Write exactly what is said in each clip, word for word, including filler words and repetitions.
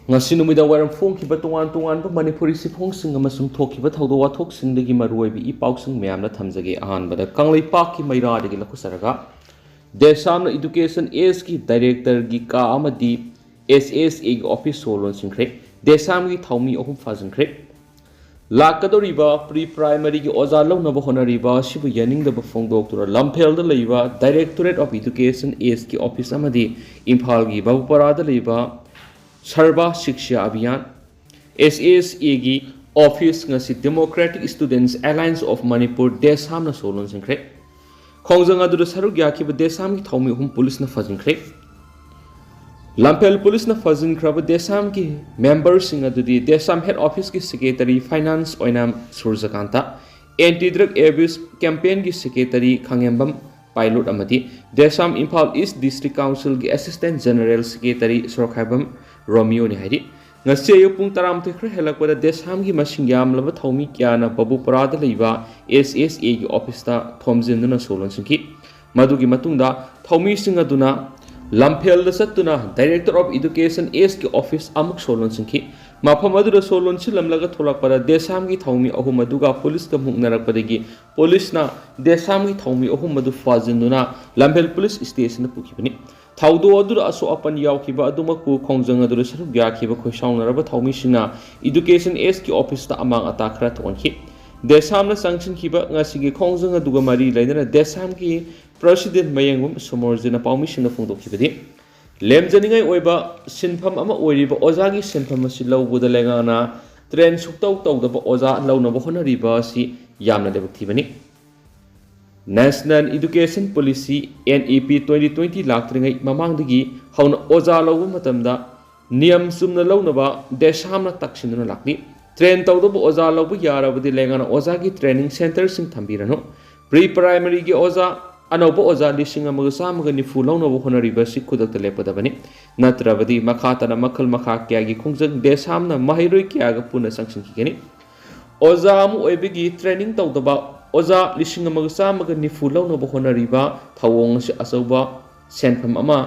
ꯉꯁꯤ ꯅꯨꯃꯤꯗꯥꯡ ꯋꯥꯏꯔꯝ ꯐꯣꯡꯈꯤꯕ ꯇꯣꯉꯥꯟ ꯇꯣꯉꯥꯟꯕ ꯃꯅꯤꯄꯨꯔꯤ ꯆꯦꯐꯣꯡꯁꯤꯡ ꯑꯃꯁꯨꯡ ꯊꯣꯛꯈꯤꯕ ꯊꯧꯗꯣꯛ ꯋꯥꯊꯣꯛꯁꯤꯡꯗꯒꯤ ꯃꯔꯨꯑꯣꯏꯕ ꯏ ꯄꯥꯎꯁꯤꯡ ꯃꯌꯥꯝꯅ ꯊꯝꯖꯒꯦ꯫ ꯑꯍꯥꯟꯕꯗ ꯀꯪꯂꯩꯄꯥꯛꯀꯤ ꯃꯩꯔꯥꯗꯒꯤ ꯂꯧꯈꯠꯆꯔꯒ, ꯗꯦꯁꯥꯝꯅ ꯏꯗꯨꯀꯦꯁꯟ ꯑꯦꯁꯀꯤ ꯗꯥꯏꯔꯦꯛꯇꯔꯒꯤ ꯀꯥ ꯑꯃꯗꯤ ꯑꯦꯁ ꯑꯦꯁ ꯑꯦꯒꯤ ꯑꯣꯐꯤꯁ ꯁꯣ ꯂꯣꯟꯁꯤꯟꯈ꯭ꯔꯦ꯫ ꯗꯦꯁꯥꯝꯒꯤ ꯊꯧꯃꯤ ꯑꯍꯨꯝ ꯐꯥꯖꯤꯟꯈ꯭ꯔꯦ꯫ ꯂꯥꯛꯀꯗꯧꯔꯤꯕ ꯄ꯭ꯔꯤ ꯄ꯭ꯔꯥꯏꯃꯔꯤꯒꯤ ꯑꯣꯖꯥ ꯂꯧꯅꯕ ꯍꯣꯠꯅꯔꯤꯕ ꯑꯁꯤꯕꯨ ꯌꯥꯅꯤꯡꯗꯕ ꯐꯣꯡꯗꯣꯛꯇꯨꯅ ꯂꯝꯐꯦꯜꯗ ꯂꯩꯕ ꯗꯥꯏꯔꯦꯛꯇꯣꯔꯦꯠ ꯑꯣꯐ ꯏꯗꯨꯀꯦꯁꯟ ꯑꯦꯁꯀꯤ ꯑꯣꯐꯤꯁ ꯑꯃꯗꯤ ꯏꯝꯐꯥꯜꯒꯤ ꯕꯥꯕꯨꯄꯥꯔꯥꯗ ꯂꯩꯕ ꯁꯔꯕ ꯁꯤꯛꯁ꯭ꯌꯥ ꯑꯚꯤꯌꯥꯟ, ꯑꯦꯁ ꯑꯦꯁ ꯑꯦꯒꯤ ꯑꯣꯐꯤꯁ ꯉꯁꯤ Democratic Students Alliance of Manipur, ꯗꯦꯁꯥꯝꯅ ꯁꯣ ꯂꯣꯟꯁꯤꯟꯈ꯭ꯔꯦ꯫ ꯈꯣꯡꯖꯪ ꯑꯗꯨꯗ ꯁꯔꯨꯛ ꯌꯥꯈꯤꯕ ꯗꯦꯁꯥꯝꯒꯤ ꯊꯧꯃꯤ ꯑꯍꯨꯝ ꯄꯨꯂꯤꯁꯅ ꯐꯥꯖꯤꯟꯈ꯭ꯔꯦ꯫ ꯂꯝꯐꯦꯜ ꯄꯨꯂꯤꯁꯅ ꯐꯥꯖꯤꯟꯈ꯭ꯔꯕ ꯗꯦꯁꯥꯝꯒꯤ ꯃꯦꯝꯕꯔꯁꯤꯡ ꯑꯗꯨꯗꯤ ꯗꯦꯁꯥꯝ ꯍꯦꯗ ꯑꯣꯐꯤꯁꯀꯤ secretary finance Oinam Surajkanta, anti drug abuse ꯀꯦꯝꯄꯦꯟꯒꯤ ꯁꯦꯀ꯭ꯔꯦꯇꯔꯤ ꯈꯥꯉꯦꯝꯕꯝ ꯄꯥꯏꯂꯨꯠ ꯑꯃꯗꯤ ꯗꯦꯁꯥꯝ ꯏꯝꯐꯥꯜ ꯏꯁ ꯗꯤꯁꯇ꯭ꯔꯤꯛ ꯀꯥꯎꯟꯁꯤꯜꯒꯤ ꯑꯦꯁꯤꯁꯇꯦꯟꯠ ꯖꯦꯅꯔꯦꯜ ꯁꯦꯀ꯭ꯔꯦꯇꯔꯤ ꯁꯣꯔꯣꯛꯈꯥꯏꯕꯝ ꯔꯣꯃꯤꯌꯣꯅꯤ ꯍꯥꯏꯔꯤ꯫ ꯉꯁꯤ ꯑꯌꯨꯛ ꯄꯨꯡ ꯇꯔꯥꯃꯥꯊꯣꯏ ꯈꯔ ꯍꯦꯜꯂꯛꯄꯗ ꯗꯦꯁꯥꯝꯒꯤ ꯃꯁꯤꯡ ꯌꯥꯝꯂꯕ ꯊꯧꯃꯤ ꯀꯌꯥꯅ ꯕꯕꯨꯄꯨꯔꯥꯗ ꯂꯩꯕ ꯑꯦꯁ ꯑꯦꯁ ꯑꯦꯒꯤ ꯑꯣꯐꯤꯁꯇ ꯊꯣꯝꯖꯤꯟꯗꯨꯅ ꯁꯣ ꯂꯣꯟꯁꯤꯟꯈꯤ꯫ ꯃꯗꯨꯒꯤ ꯃꯇꯨꯡꯗ ꯊꯧꯃꯤꯁꯤꯡ ꯑꯗꯨꯅ ꯂꯝꯐꯦꯜꯗ ꯆꯠꯇꯨꯅ ꯗꯥꯏꯔꯦꯛꯇꯔ ꯑꯣꯐ ꯏꯗꯨꯀꯦꯁꯟ ꯑꯦꯁꯀꯤ ꯑꯣꯐꯤꯁ ꯑꯃꯨꯛ ꯁꯣ ꯂꯣꯟꯁꯤꯟꯈꯤ꯫ ꯃꯐꯝ ꯑꯗꯨꯗ ꯁꯣ ꯂꯣꯟꯁꯤꯜꯂꯝꯂꯒ ꯊꯣꯛꯂꯛꯄꯗ ꯗꯦꯁꯥꯝꯒꯤ ꯊꯧꯃꯤ ꯑꯍꯨꯝ ꯑꯗꯨꯒ ꯄꯨꯂꯤꯁꯀ ꯃꯨꯛꯅꯔꯛꯄꯗꯒꯤ ꯄꯨꯂꯤꯁꯅ ꯗꯦꯁꯥꯝꯒꯤ ꯊꯧꯃꯤ ꯑꯍꯨꯝ ꯑꯗꯨ ꯐꯥꯖꯤꯟꯗꯨꯅ ꯂꯝꯐꯦꯜ ꯄꯨꯂꯤꯁ ꯁ꯭ꯇꯦꯁꯟꯗ ꯄꯨꯈꯤꯕꯅꯤ꯫ ꯊꯧꯗꯣꯛ ꯑꯗꯨꯗ ꯑꯁꯣꯛ ꯑꯄꯟ ꯌꯥꯎꯈꯤꯕ ꯑꯗꯨꯃꯛꯄꯨ ꯈꯣꯡꯖꯪ ꯑꯗꯨꯗ ꯁꯔꯨꯛ ꯌꯥꯈꯤꯕ ꯈꯣꯏꯁꯥꯎꯅꯔꯕ ꯊꯧꯃꯤꯁꯤꯡꯅ ꯏꯗꯨꯀꯦꯁꯟ ꯑꯦꯁꯀꯤ ꯑꯣꯐꯤꯁꯇ ꯑꯃꯥꯡ ꯑꯇꯥ ꯈꯔ ꯊꯣꯛꯍꯟꯈꯤ꯫ ꯗꯦꯁꯥꯝꯅ ꯆꯪꯁꯤꯟꯈꯤꯕ ꯉꯁꯤꯒꯤ ꯈꯣꯡꯖꯪ ꯑꯗꯨꯒ ꯃꯔꯤ ꯂꯩꯅꯅ ꯗꯦꯁꯥꯝꯒꯤ ꯄ꯭ꯔꯁꯤꯗꯦꯟꯠ ꯃꯌꯦꯡꯕꯝ ꯁꯣꯃꯣꯔꯖꯤꯅ ꯄꯥꯎꯃꯤꯁꯤꯡꯗ ꯐꯣꯡꯗꯣꯛꯈꯤꯕꯗꯤ, ꯂꯦꯝꯖꯅꯤꯡꯉꯥꯏ ꯑꯣꯏꯕ ꯁꯤꯟꯐꯝ ꯑꯃ ꯑꯣꯏꯔꯤꯕ ꯑꯣꯖꯥꯒꯤ ꯁꯤꯟꯐꯝ ꯑꯁꯤ ꯂꯧꯕꯗ ꯂꯩꯉꯥꯛꯅ ꯇ꯭ꯔꯦꯟ ꯁꯨꯛꯇꯧ ꯇꯧꯗꯕ ꯑꯣꯖꯥ ꯂꯧꯅꯕ ꯍꯣꯠꯅꯔꯤꯕ ꯑꯁꯤ ꯌꯥꯝꯅ ꯂꯥꯏꯕꯛ ꯊꯤꯕꯅꯤ꯫ National Education Policy, N E P, twenty twenty ꯂꯥꯛꯇ꯭ꯔꯤꯉꯩ ꯃꯃꯥꯡꯗꯒꯤ ꯍꯧꯅ ꯑꯣꯖꯥ ꯂꯧꯕ ꯃꯇꯝꯗ ꯅꯤꯌꯝ ꯆꯨꯝꯅ ꯂꯧꯅꯕ ꯗꯦꯁꯥꯝꯅ ꯇꯛꯁꯤꯟꯗꯨꯅ ꯂꯥꯛꯂꯤ꯫ ꯇ꯭ꯔꯦꯟ ꯇꯧꯗꯕ ꯑꯣꯖꯥ ꯂꯧꯕ ꯌꯥꯔꯕꯗꯤ ꯂꯩꯉꯥꯛꯅ ꯑꯣꯖꯥꯒꯤ ꯇ꯭ꯔꯦꯅꯤꯡ ꯁꯦꯟꯇꯔꯁꯤꯡ ꯊꯝꯕꯤꯔꯅꯨ꯫ ꯄ꯭ꯔꯤ ꯄ꯭ꯔꯥꯏꯃꯔꯤꯒꯤ ꯑꯣꯖꯥ, ꯑꯅꯧꯕ ꯑꯣꯖꯥ ꯂꯤꯁꯤꯡ ꯑꯃꯒ ꯆꯥꯝꯃꯒ ꯅꯤꯐꯨ ꯂꯧꯅꯕ ꯍꯣꯠꯅꯔꯤꯕ ꯑꯁꯤ ꯈꯨꯗꯛꯇ ꯂꯦꯞꯀꯗꯕꯅꯤ꯫ ꯅꯠꯇ꯭ꯔꯕꯗꯤ ꯃꯈꯥ ꯇꯥꯅ ꯃꯈꯜ ꯃꯈꯥ ꯀꯌꯥꯒꯤ ꯈꯣꯡꯖꯪ ꯗꯦꯁꯥꯝꯅ ꯃꯍꯩꯔꯣꯏ ꯀꯌꯥꯒ ꯄꯨꯟꯅ ꯆꯪꯁꯤꯟꯈꯤꯒꯅꯤ꯫ ꯑꯣꯖꯥ ꯑꯃ ꯑꯣꯏꯕꯒꯤ ꯇ꯭ꯔꯦꯅꯤꯡ ꯇꯧꯗꯕ ꯑꯣꯖꯥ ꯂꯤꯁꯤꯡ ꯑꯃꯒ ꯆꯥꯝꯃꯒ ꯅꯤꯐꯨ ꯂꯧꯅꯕ ꯍꯣꯠꯅꯔꯤꯕ ꯊꯧꯑꯣꯡ ꯑꯁꯤ ꯑꯆꯧꯕ ꯁꯦꯟꯐꯝ ꯑꯃ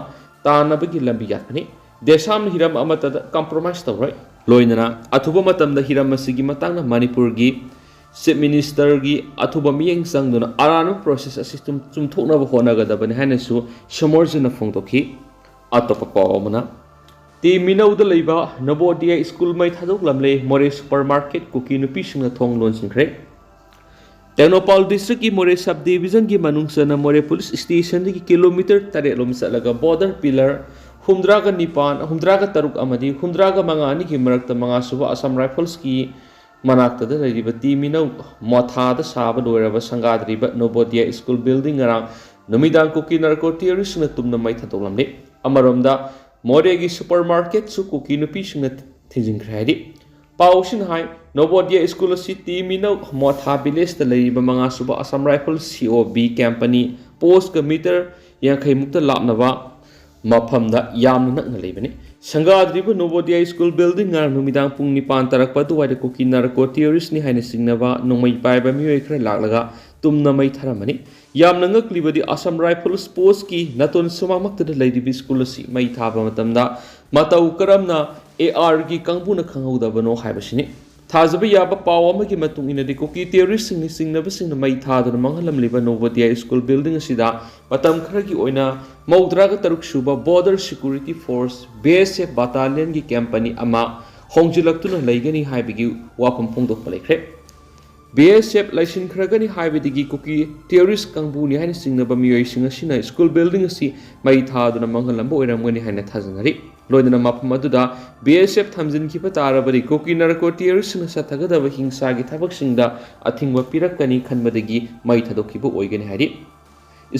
ꯇꯥꯟꯅꯕꯒꯤ ꯂꯝꯕꯤ ꯌꯥꯠꯄꯅꯤ꯫ ꯗꯦꯁꯥꯝꯅ ꯍꯤꯔꯝ ꯑꯃꯠꯇꯗ compromise ꯇꯧꯔꯣꯏ꯫ ꯂꯣꯏꯅꯅ ꯑꯊꯨꯕ ꯃꯇꯝꯗ ꯍꯤꯔꯝ ꯑꯁꯤꯒꯤ ꯃꯇꯥꯡꯗ ꯃꯅꯤꯄꯨꯔꯒꯤ Chief Ministerꯒꯤ ꯑꯊꯨꯕ ꯃꯤꯠꯌꯦꯡ ꯆꯪꯗꯨꯅ ꯑꯔꯥꯟꯕ process ꯑꯁꯤ ꯆꯨꯝ-, ꯆꯨꯝꯊꯣꯛꯅꯕ ꯍꯣꯠꯅꯒꯗꯕꯅꯤ ꯍꯥꯏꯅꯁꯨ ꯁꯃꯔꯖꯤꯠꯅ ꯐꯣꯡꯗꯣꯛꯈꯤ꯫ ꯑꯇꯣꯞꯄ ꯄꯥꯎ ꯑꯃꯅ, ꯇꯤ ꯃꯤꯅꯧꯗ ꯂꯩꯕ ꯅꯕꯣꯗꯤꯌꯥ ꯁ꯭ꯀꯨꯜ ꯃꯩ ꯊꯥꯗꯣꯛꯂꯝꯂꯦ, ꯃꯣꯔꯦ supermarket ꯀꯨꯀꯤ ꯅꯨꯄꯤꯁꯤꯡꯅ ꯊꯣꯡ ꯂꯣꯟꯁꯤꯟꯈ꯭ꯔꯦ꯫ ꯇꯦꯡꯅꯧꯄꯥꯜ districtꯀꯤ ꯃꯣꯔꯦ sub divisionꯒꯤ ꯃꯅꯨꯡ ꯆꯟꯅ ꯃꯣꯔꯦ police stationꯗꯒꯤ kilometre ꯇꯔꯦꯠ ꯂꯣꯝ ꯆꯠꯂꯒ border pillar ꯍꯨꯝꯗ꯭ꯔꯥꯒ ꯅꯤꯄꯥꯟ, ꯍꯨꯝꯗ꯭ꯔꯥꯒ ꯇꯔꯨꯛ ꯑꯃꯗꯤ ꯍꯨꯝꯗ꯭ꯔꯥꯒ ꯃꯉꯥ ꯑꯅꯤꯒꯤ ꯃꯔꯛꯇ ꯃꯉꯥꯁꯨꯕ Assam Riflesꯀꯤ ꯃꯅꯥꯛꯇꯗ ꯂꯩꯔꯤꯕ ꯇꯤ ꯃꯤꯅꯧ ꯃꯣꯊꯥꯗ ꯁꯥꯕ ꯂꯣꯏꯔꯕ ꯁꯪꯒꯥꯗ꯭ꯔꯤꯕ ꯅꯣꯕꯣꯗꯤꯌꯥ ꯁ꯭ꯀꯨꯜ building ꯉꯔꯥꯡ ꯅꯨꯃꯤꯗꯥꯡ ꯀꯨꯀꯤ narco terroristꯁꯤꯡꯅ ꯇꯨꯝꯅ ꯃꯩ ꯊꯥꯗꯣꯛꯂꯝꯂꯦ꯫ ꯑꯃꯔꯣꯝꯗ ꯃꯣꯔꯦꯒꯤ supermarketꯁꯨ ꯀꯨꯀꯤ ꯅꯨꯄꯤꯁꯤꯡꯅ ꯊꯤꯡꯖꯤꯟꯈ꯭ꯔꯦ ꯍꯥꯏꯔꯤ꯫ ꯄꯥꯎꯁꯤꯡꯅ ꯍꯥꯏ, ꯅꯣꯕꯣꯗꯤꯌꯥ ꯁ꯭ꯀꯨꯜ ꯑꯁꯤ ꯇꯤ ꯃꯤꯅꯧ ꯃꯣꯊꯥ villageꯇ ꯂꯩꯔꯤꯕ ꯃꯉꯥꯁꯨꯕ Assam Rifles C O B company postꯀ metre ꯌꯥꯡꯈꯩ ꯃꯨꯛꯇ ꯂꯥꯞꯅꯕ ꯃꯐꯝꯗ ꯌꯥꯝꯅ ꯅꯛꯅ ꯂꯩꯕꯅꯤ꯫ ꯁꯪꯒꯥꯗ꯭ꯔꯤꯕ ꯅꯣꯕꯣꯗꯤꯌꯥ ꯁ꯭ꯀꯨꯜ building ꯉꯔꯥꯡ ꯅꯨꯃꯤꯗꯥꯡ ꯄꯨꯡ ꯅꯤꯄꯥꯟ ꯇꯥꯔꯛꯄ ꯑꯗꯨꯋꯥꯏꯗ ꯀꯨꯀꯤ narco terroristꯅꯤ ꯍꯥꯏꯅ ꯆꯤꯡꯅꯕ ꯅꯣꯡꯃꯩ ꯄꯥꯏꯕ ꯃꯤꯑꯣꯏ ꯈꯔ ꯂꯥꯛꯂꯒ ꯇꯨꯝꯅ ꯃꯩ ꯊꯥꯔꯝꯕꯅꯤ꯫ ꯌꯥꯝꯅ ꯉꯛꯂꯤꯕꯗꯤ Assam Rifles postꯀꯤ ꯅꯥꯇꯣꯟ ꯁꯨꯃꯥꯡꯃꯛꯇꯗ ꯂꯩꯔꯤꯕ ꯁ꯭ꯀꯨꯜ ꯑꯁꯤ ꯃꯩ ꯊꯥꯕ ꯃꯇꯝꯗ ꯃꯇꯧ ꯀꯔꯝꯅ ARꯒꯤ ꯀꯥꯡꯕꯨꯅ ꯈꯪꯍꯧꯗꯕꯅꯣ ꯍꯥꯏꯕꯁꯤꯅꯤ꯫ ꯊꯥꯖꯕ ꯌꯥꯕ ꯄꯥꯎ ꯑꯃꯒꯤ ꯃꯇꯨꯡ ꯏꯟꯅꯗꯤ, ꯀꯨꯀꯤ terroristꯁꯤꯡꯅ ꯆꯤꯡꯅꯕꯁꯤꯡꯅ ꯃꯩ ꯊꯥꯗꯨꯅ ꯃꯥꯡꯍꯜꯂꯝꯂꯤꯕ ꯅꯣꯕꯣꯗꯤꯌꯥ ꯁ꯭ꯀꯨꯜ building ꯑꯁꯤꯗ ꯃꯇꯝ ꯈꯔꯒꯤ ꯑꯣꯏꯅ ꯃꯧꯗ꯭ꯔꯥꯒ ꯇꯔꯨꯛ ꯁꯨꯕ Border Security Force, B S F battalionꯒꯤ company ꯑꯃ ꯍꯣꯡꯖꯤꯜꯂꯛꯇꯨꯅ ꯂꯩꯒꯅꯤ ꯍꯥꯏꯕꯒꯤ ꯋꯥꯐꯝ ꯐꯣꯡꯗꯣꯛꯄ ꯂꯩꯈ꯭ꯔꯦ꯫ B S F ꯂꯩꯁꯤꯟꯈ꯭ꯔꯒꯅꯤ ꯍꯥꯏꯕꯗꯒꯤ ꯀꯨꯀꯤ terrorist ꯀꯥꯡꯕꯨꯅꯤ ꯍꯥꯏꯅ ꯆꯤꯡꯅꯕ ꯃꯤꯑꯣꯏꯁꯤꯡ ꯑꯁꯤꯅ ꯁ꯭ꯀꯨꯜ building ꯑꯁꯤ ꯃꯩ ꯊꯥꯗꯨꯅ ꯃꯥꯡꯍꯜꯂꯝꯕ ꯑꯣꯏꯔꯝꯒꯅꯤ ꯍꯥꯏꯅ ꯊꯥꯖꯅꯔꯤ꯫ ꯂꯣꯏꯅꯅ ꯃꯐꯝ ꯑꯗꯨꯗ B S F ꯊꯝꯖꯤꯟꯈꯤꯕ ꯇꯥꯔꯕꯗꯤ ꯀꯨꯀꯤ narco terroristꯁꯤꯡꯅ ꯆꯠꯊꯒꯗꯕ ꯍꯤꯡꯁꯥꯒꯤ ꯊꯕꯛꯁꯤꯡꯗ ꯑꯊꯤꯡꯕ ꯄꯤꯔꯛꯀꯅꯤ ꯈꯟꯕꯗꯒꯤ ꯃꯩ ꯊꯥꯗꯣꯛꯈꯤꯕ ꯑꯣꯏꯒꯅꯤ ꯍꯥꯏꯔꯤ꯫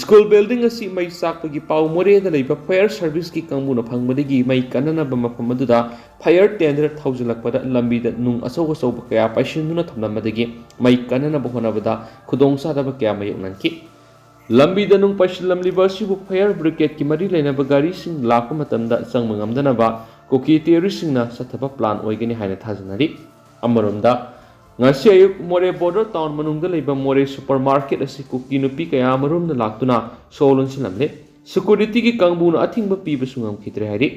ꯁ꯭ꯀꯨꯜ building ꯑꯁꯤ ꯃꯩ ꯆꯥꯛꯄꯒꯤ ꯄꯥꯎ ꯃꯣꯔꯦꯗ ꯂꯩꯕ fire serviceꯀꯤ ꯀꯥꯡꯕꯨꯅ ꯐꯪꯕꯗꯒꯤ ꯃꯩ ꯀꯟꯅꯅꯕ ꯃꯐꯝ ꯑꯗꯨꯗ fire tender ꯊꯧꯖꯤꯜꯂꯛꯄꯗ ꯂꯝꯕꯤꯗ ꯅꯨꯡ ꯑꯆꯧ ꯑꯆꯧꯕ ꯀꯌꯥ ꯄꯩꯁꯤꯟꯗꯨꯅ ꯊꯝꯂꯝꯕꯗꯒꯤ ꯃꯩ ꯀꯟꯅꯅꯕ ꯍꯣꯠꯅꯕꯗ ꯈꯨꯗꯣꯡꯆꯥꯗꯕ ꯀꯌꯥ ꯃꯥꯌꯣꯛꯅꯈꯤ꯫ ꯂꯝꯕꯤꯗ ꯅꯨꯡ ꯄꯩꯁꯤꯜꯂꯝꯂꯤꯕ ꯑꯁꯤꯕꯨ fire brigadeꯀꯤ ꯃꯔꯤ ꯂꯩꯅꯕ ꯒꯥꯔꯤꯁꯤꯡ ꯂꯥꯛꯄ ꯃꯇꯝꯗ ꯆꯪꯕ ꯉꯝꯗꯅꯕ ꯀꯨꯀꯤ terroristꯁꯤꯡꯅ ꯆꯠꯊꯕ plan ꯑꯣꯏꯒꯅꯤ ꯍꯥꯏꯅ ꯊꯥꯖꯅꯔꯤ꯫ ꯑꯃꯔꯣꯝꯗ, ꯉꯁꯤ ꯑꯌꯨꯛ ꯃꯣꯔꯦ border town ꯃꯅꯨꯡꯗ ꯂꯩꯕ ꯃꯣꯔꯦ supermarket ꯑꯁꯤ ꯀꯨꯀꯤ ꯅꯨꯄꯤ ꯀꯌꯥ ꯑꯃꯔꯣꯝꯅ ꯂꯥꯛꯇꯨꯅ ꯁꯣ ꯂꯣꯟꯁꯤꯜꯂꯝꯂꯦ꯫ Securityꯒꯤ ꯀꯥꯡꯕꯨꯅ ꯑꯊꯤꯡꯕ ꯄꯤꯕꯁꯨ ꯉꯝꯈꯤꯗ꯭ꯔꯦ ꯍꯥꯏꯔꯤ꯫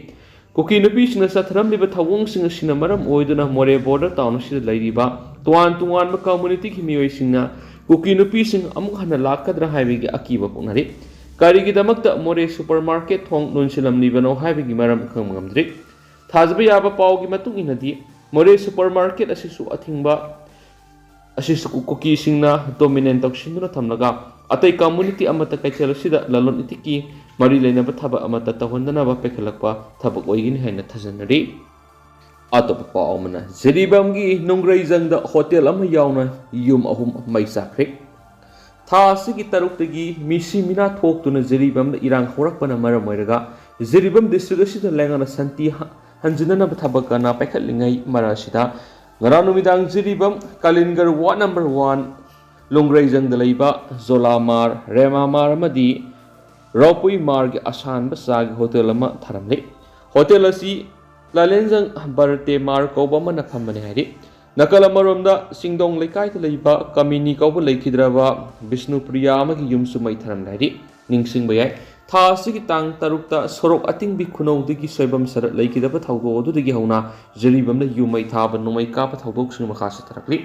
ꯀꯨꯀꯤ ꯅꯨꯄꯤꯁꯤꯡꯅ ꯆꯠꯊꯔꯝꯂꯤꯕ ꯊꯧꯑꯣꯡꯁꯤꯡ ꯑꯁꯤꯅ ꯃꯔꯝ ꯑꯣꯏꯗꯨꯅ ꯃꯣꯔꯦ border town ꯑꯁꯤꯗ ꯂꯩꯔꯤꯕ ꯇꯣꯉꯥꯟ ꯇꯣꯉꯥꯟꯕ communityꯒꯤ ꯃꯤꯑꯣꯏꯁꯤꯡꯅ ꯀꯨꯀꯤ ꯅꯨꯄꯤꯁꯤꯡ ꯑꯃꯨꯛ ꯍꯟꯅ ꯂꯥꯛꯀꯗ꯭ꯔꯥ ꯍꯥꯏꯕꯒꯤ ꯑꯀꯤꯕ ꯄꯣꯛꯅꯔꯤ꯫ ꯀꯔꯤꯒꯤꯗꯃꯛꯇ ꯃꯣꯔꯦ supermarket ꯊꯣꯡ ꯂꯣꯟꯁꯤꯜꯂꯝꯂꯤꯕꯅꯣ ꯍꯥꯏꯕꯒꯤ ꯃꯔꯝ ꯈꯪꯕ ꯉꯝꯗ꯭ꯔꯤ꯫ ꯊꯥꯖꯕ ꯌꯥꯕ ꯄꯥꯎꯒꯤ ꯃꯇꯨꯡ ꯏꯟꯅꯗꯤ, ꯃꯣꯔꯦ supermarket ꯑꯁꯤꯁꯨ ꯑꯊꯤꯡꯕ ꯑꯁꯤꯁꯨ ꯀꯨꯀꯤꯁꯤꯡꯅ dominant ꯇꯧꯁꯤꯟꯗꯨꯅ ꯊꯝꯂꯒ, ꯑꯇꯩ community ꯑꯃꯠꯇ ꯀꯩꯊꯦꯜ ꯑꯁꯤꯗ ꯂꯂꯣꯟ ꯏꯇꯤꯛꯀꯤ ꯃꯔꯤ ꯂꯩꯅꯕ ꯊꯕꯛ ꯑꯃꯠꯇ ꯇꯧꯍꯟꯗꯅꯕ ꯄꯥꯏꯈꯠꯂꯛꯄ ꯊꯕꯛ ꯑꯣꯏꯒꯅꯤ ꯍꯥꯏꯅ ꯊꯥꯖꯅꯔꯤ꯫ ꯑꯇꯣꯞꯄ ꯄꯥꯎ ꯑꯃꯅ, ꯖꯤꯔꯤꯕꯥꯝꯒꯤ ꯅꯨꯡꯒ꯭ꯔꯩꯖꯪꯗ ꯍꯣꯇꯦꯜ ꯑꯃ ꯌꯥꯎꯅ ꯌꯨꯝ ꯑꯍꯨꯝ ꯃꯩ ꯆꯥꯛꯈ꯭ꯔꯦ꯫ ꯊꯥ ꯑꯁꯤꯒꯤ ꯇꯔꯨꯛꯇꯒꯤ ꯃꯤꯁꯤ ꯃꯤꯅꯥ ꯊꯣꯛꯇꯨꯅ ꯖꯤꯔꯤꯕꯥꯝꯗ ꯏꯔꯥꯡ ꯍꯧꯔꯛꯄꯅ ꯃꯔꯝ ꯑꯣꯏꯔꯒ, ꯖꯤꯔꯤꯕꯥꯝ district ꯑꯁꯤꯗ ꯂꯩꯉꯥꯛꯅ ꯁꯥꯟꯇꯤ ꯍ-, ꯍꯟꯖꯤꯟꯅꯅꯕ ꯊꯕꯛ ꯀꯟꯅ ꯄꯥꯏꯈꯠꯂꯤꯉꯩ ꯃꯔꯛ ꯑꯁꯤꯗ, ꯉꯔꯥꯡ ꯅꯨꯃꯤꯗꯥꯡ ꯖꯤꯔꯤꯕꯥꯝ ꯀꯥꯂꯤꯟꯒꯔ ward number one ꯂꯣꯡꯒ꯭ꯔꯩꯖꯪꯗ ꯂꯩꯕ ꯖꯣꯂꯥ ꯃꯥꯔ, ꯔꯦꯃꯥ ꯃꯥꯔ ꯑꯃꯗꯤ ꯔꯣꯄꯨꯏ ꯃꯥꯔꯒꯤ ꯑꯁꯥꯟꯕ ꯆꯥꯒꯤ ꯍꯣꯇꯦꯜ ꯑꯃ ꯊꯥꯔꯝꯂꯤ꯫ ꯍꯣꯇꯦꯜ ꯑꯁꯤ ꯂꯥꯂꯦꯟꯖꯪ ꯕꯔꯇꯦ ꯃꯥꯔ ꯀꯧꯕ ꯑꯃꯅ ꯐꯝꯕꯅꯤ ꯍꯥꯏꯔꯤ꯫ ꯅꯥꯀꯜ ꯑꯃꯔꯣꯝꯗ ꯆꯤꯡꯗꯣꯡ ꯂꯩꯀꯥꯏꯗ ꯂꯩꯕ ꯀꯃꯤꯅꯤ ꯀꯧꯕ ꯂꯩꯈꯤꯗ꯭ꯔꯕ ꯕꯤꯁꯅꯨꯄ꯭ꯔꯤꯌꯥ ꯑꯃꯒꯤ ꯌꯨꯝꯁꯨ ꯃꯩ ꯊꯥꯔꯝꯂꯦ ꯍꯥꯏꯔꯤ꯫ ꯅꯤꯡꯁꯤꯡꯕ ꯌꯥꯏ, ꯊꯥ ꯑꯁꯤꯒꯤ ꯇꯥꯡ ꯇꯔꯨꯛꯇ ꯁꯣꯔꯣꯛ ꯑꯇꯤꯡꯕꯤ ꯈꯨꯅꯧꯗꯒꯤ ꯁꯣꯏꯕꯝ ꯁꯔꯠ ꯂꯩꯈꯤꯗꯕ ꯊꯧꯗꯣꯛ ꯑꯗꯨꯗꯒꯤ ꯍꯧꯅ ꯖꯤꯔꯤꯕꯥꯝꯗ ꯌꯨꯝ ꯃꯩ ꯊꯥꯕ, ꯅꯣꯡꯃꯩ ꯀꯥꯞꯄ ꯊꯧꯗꯣꯛꯁꯤꯡ ꯃꯈꯥ ꯆꯠꯊꯔꯛꯂꯤ꯫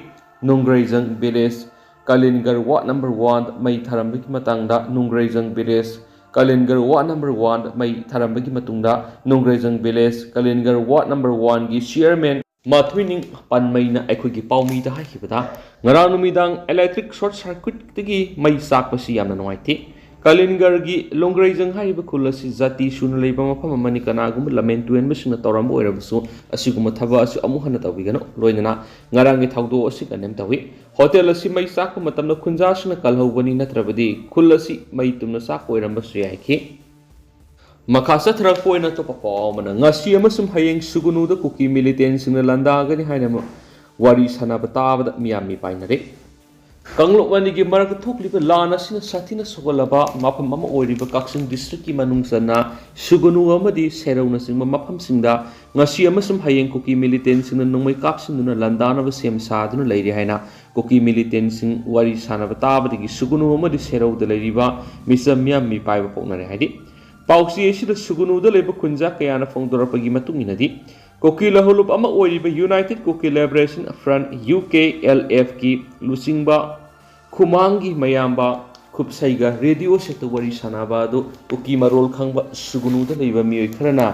ꯅꯨꯡꯒ꯭ꯔꯩꯖꯪ village ꯀꯥꯂꯤꯟꯒꯔ ward number one ꯃꯩ ꯊꯥꯔꯝꯕꯒꯤ ꯃꯇꯥꯡꯗ ꯅꯨꯡꯒ꯭ꯔꯩꯖꯪ village ꯀꯥꯂꯤꯟꯒꯔ ward number one ꯃꯩ ꯊꯥꯔꯝꯕꯒꯤ ꯃꯇꯨꯡꯗ ꯅꯨꯡꯒ꯭ꯔꯩꯖꯪ village ꯀꯥꯂꯤꯟꯒꯔ ward number one ꯒꯤ chairman ꯃꯊꯣꯏꯅꯤꯡ ꯄꯥꯟꯃꯩꯅ ꯑꯩꯈꯣꯏꯒꯤ ꯄꯥꯎꯃꯤꯗ ꯍꯥꯏꯈꯤꯕꯗ, ꯉꯔꯥꯡ ꯅꯨꯃꯤꯗꯥꯡ electric short circuit ꯇꯒꯤ ꯃꯩ ꯆꯥꯛꯄꯁꯤ ꯌꯥꯝꯅ ꯅꯨꯡꯉꯥꯏꯇꯦ꯫ ꯀꯥꯂꯤꯟꯒꯔꯒꯤ ꯂꯣꯡꯒ꯭ꯔꯩꯖꯪ ꯍꯥꯏꯔꯤꯕ ꯈꯨꯜ ꯑꯁꯤ ꯖꯥꯇꯤ ꯁꯨꯅ ꯂꯩꯕ ꯃꯐꯝ ꯑꯃꯅꯤ꯫ ꯀꯅꯥꯒꯨꯝꯕ ꯂꯝꯍꯦꯟ ꯇꯨꯍꯦꯟꯕꯁꯤꯡꯅ ꯇꯧꯔꯝꯕ ꯑꯣꯏꯔꯕꯁꯨ, ꯑꯁꯤꯒꯨꯝꯕ ꯊꯕꯛ ꯑꯁꯤ ꯑꯃꯨꯛ ꯍꯟꯅ ꯇꯧꯕꯤꯒꯅꯨ꯫ ꯂꯣꯏꯅꯅ ꯉꯔꯥꯡꯒꯤ ꯊꯧꯗꯣꯛ ꯑꯁꯤ condemn ꯇꯧꯏ꯫ ꯍꯣꯇꯦꯜ ꯑꯁꯤ ꯃꯩ ꯆꯥꯛꯄ ꯃꯇꯝꯗ ꯈꯨꯟꯖꯥꯁꯤꯡꯅ ꯀꯜꯍꯧꯕꯅꯤ, ꯅꯠꯇ꯭ꯔꯕꯗꯤ ꯈꯨꯜ ꯑꯁꯤ ꯃꯩ ꯇꯨꯝꯅ ꯆꯥꯛꯄ ꯑꯣꯏꯔꯝꯕꯁꯨ ꯌꯥꯏꯈꯤ꯫ ꯃꯈꯥ ꯆꯠꯊꯔꯛꯄ ꯑꯣꯏꯅ ꯑꯇꯣꯞꯄ ꯄꯥꯎ ꯑꯃꯅ, ꯉꯁꯤ ꯑꯃꯁꯨꯡ ꯍꯌꯦꯡ ꯁꯨꯒꯅꯨꯗ ꯀꯨꯀꯤ militantꯁꯤꯡꯅ ꯂꯥꯟꯗꯥꯒꯅꯤ ꯍꯥꯏꯅ ꯋꯥꯔꯤ ꯁꯥꯟꯅꯕ ꯇꯥꯕꯗ ꯃꯤꯌꯥꯝ ꯃꯤꯄꯥꯏꯅꯔꯦ꯫ ꯀꯥꯡꯂꯨꯞ ꯑꯅꯤꯒꯤ ꯃꯔꯛꯇ ꯊꯣꯛꯂꯤꯕ ꯂꯥꯟ ꯑꯁꯤꯅ ꯁꯥꯊꯤꯅ ꯁꯣꯛꯍꯜꯂꯕ ꯃꯐꯝ ꯑꯃ ꯑꯣꯏꯔꯤꯕ ꯀꯛꯆꯤꯡ districtꯀꯤ ꯃꯅꯨꯡ ꯆꯟꯅ ꯁꯨꯒꯅꯨ ꯑꯃꯗꯤ ꯁꯦꯔꯧꯅꯆꯤꯡꯕ ꯃꯐꯝꯁꯤꯡꯗ ꯉꯁꯤ ꯑꯃꯁꯨꯡ ꯍꯌꯦꯡ ꯀꯨꯀꯤ militantꯁꯤꯡꯅ ꯅꯣꯡꯃꯩ ꯀꯥꯞꯁꯤꯟꯗꯨꯅ ꯂꯥꯟꯗꯥꯅꯕ ꯁꯦꯝ ꯁꯥꯗꯨꯅ ꯂꯩꯔꯤ ꯍꯥꯏꯅ ꯀꯨꯀꯤ militantꯁꯤꯡ ꯋꯥꯔꯤ ꯁꯥꯟꯅꯕ ꯇꯥꯕꯗꯒꯤ ꯁꯨꯒꯅꯨ ꯑꯃꯗꯤ ꯁꯦꯔꯧꯗ ꯂꯩꯔꯤꯕ ꯃꯤꯆꯝ ꯃꯤꯌꯥꯝ ꯃꯤꯄꯥꯏꯕ ꯄꯣꯛꯅꯔꯦ ꯍꯥꯏꯔꯤ꯫ ꯄꯥꯎꯆꯦ ꯑꯁꯤꯗ ꯁꯨꯒꯅꯨꯗ ꯂꯩꯕ ꯈꯨꯟꯖꯥ ꯀꯌꯥꯅ ꯐꯣꯡꯗꯣꯔꯛꯄꯒꯤ ꯃꯇꯨꯡ ꯏꯟꯅꯗꯤ, ꯀꯨꯀꯤ ꯂꯍꯨꯂꯨꯞ ꯑꯃ ꯑꯣꯏꯔꯤꯕ United Kuki Liberation Front, U K L F ꯀꯤ ꯂꯨꯆꯤꯡꯕ ꯈꯨꯃꯥꯡꯒꯤ ꯃꯌꯥꯝꯕ ꯈꯨꯞꯁꯩꯒ ꯔꯦꯗꯤꯑꯣ ꯁꯦꯠꯇ ꯋꯥꯔꯤ ꯁꯥꯟꯅꯕ ꯑꯗꯨ ꯀꯨꯀꯤ ꯃꯔꯣꯜ ꯈꯪꯕ ꯁꯨꯒꯅꯨꯗ ꯂꯩꯕ ꯃꯤꯑꯣꯏ ꯈꯔꯅ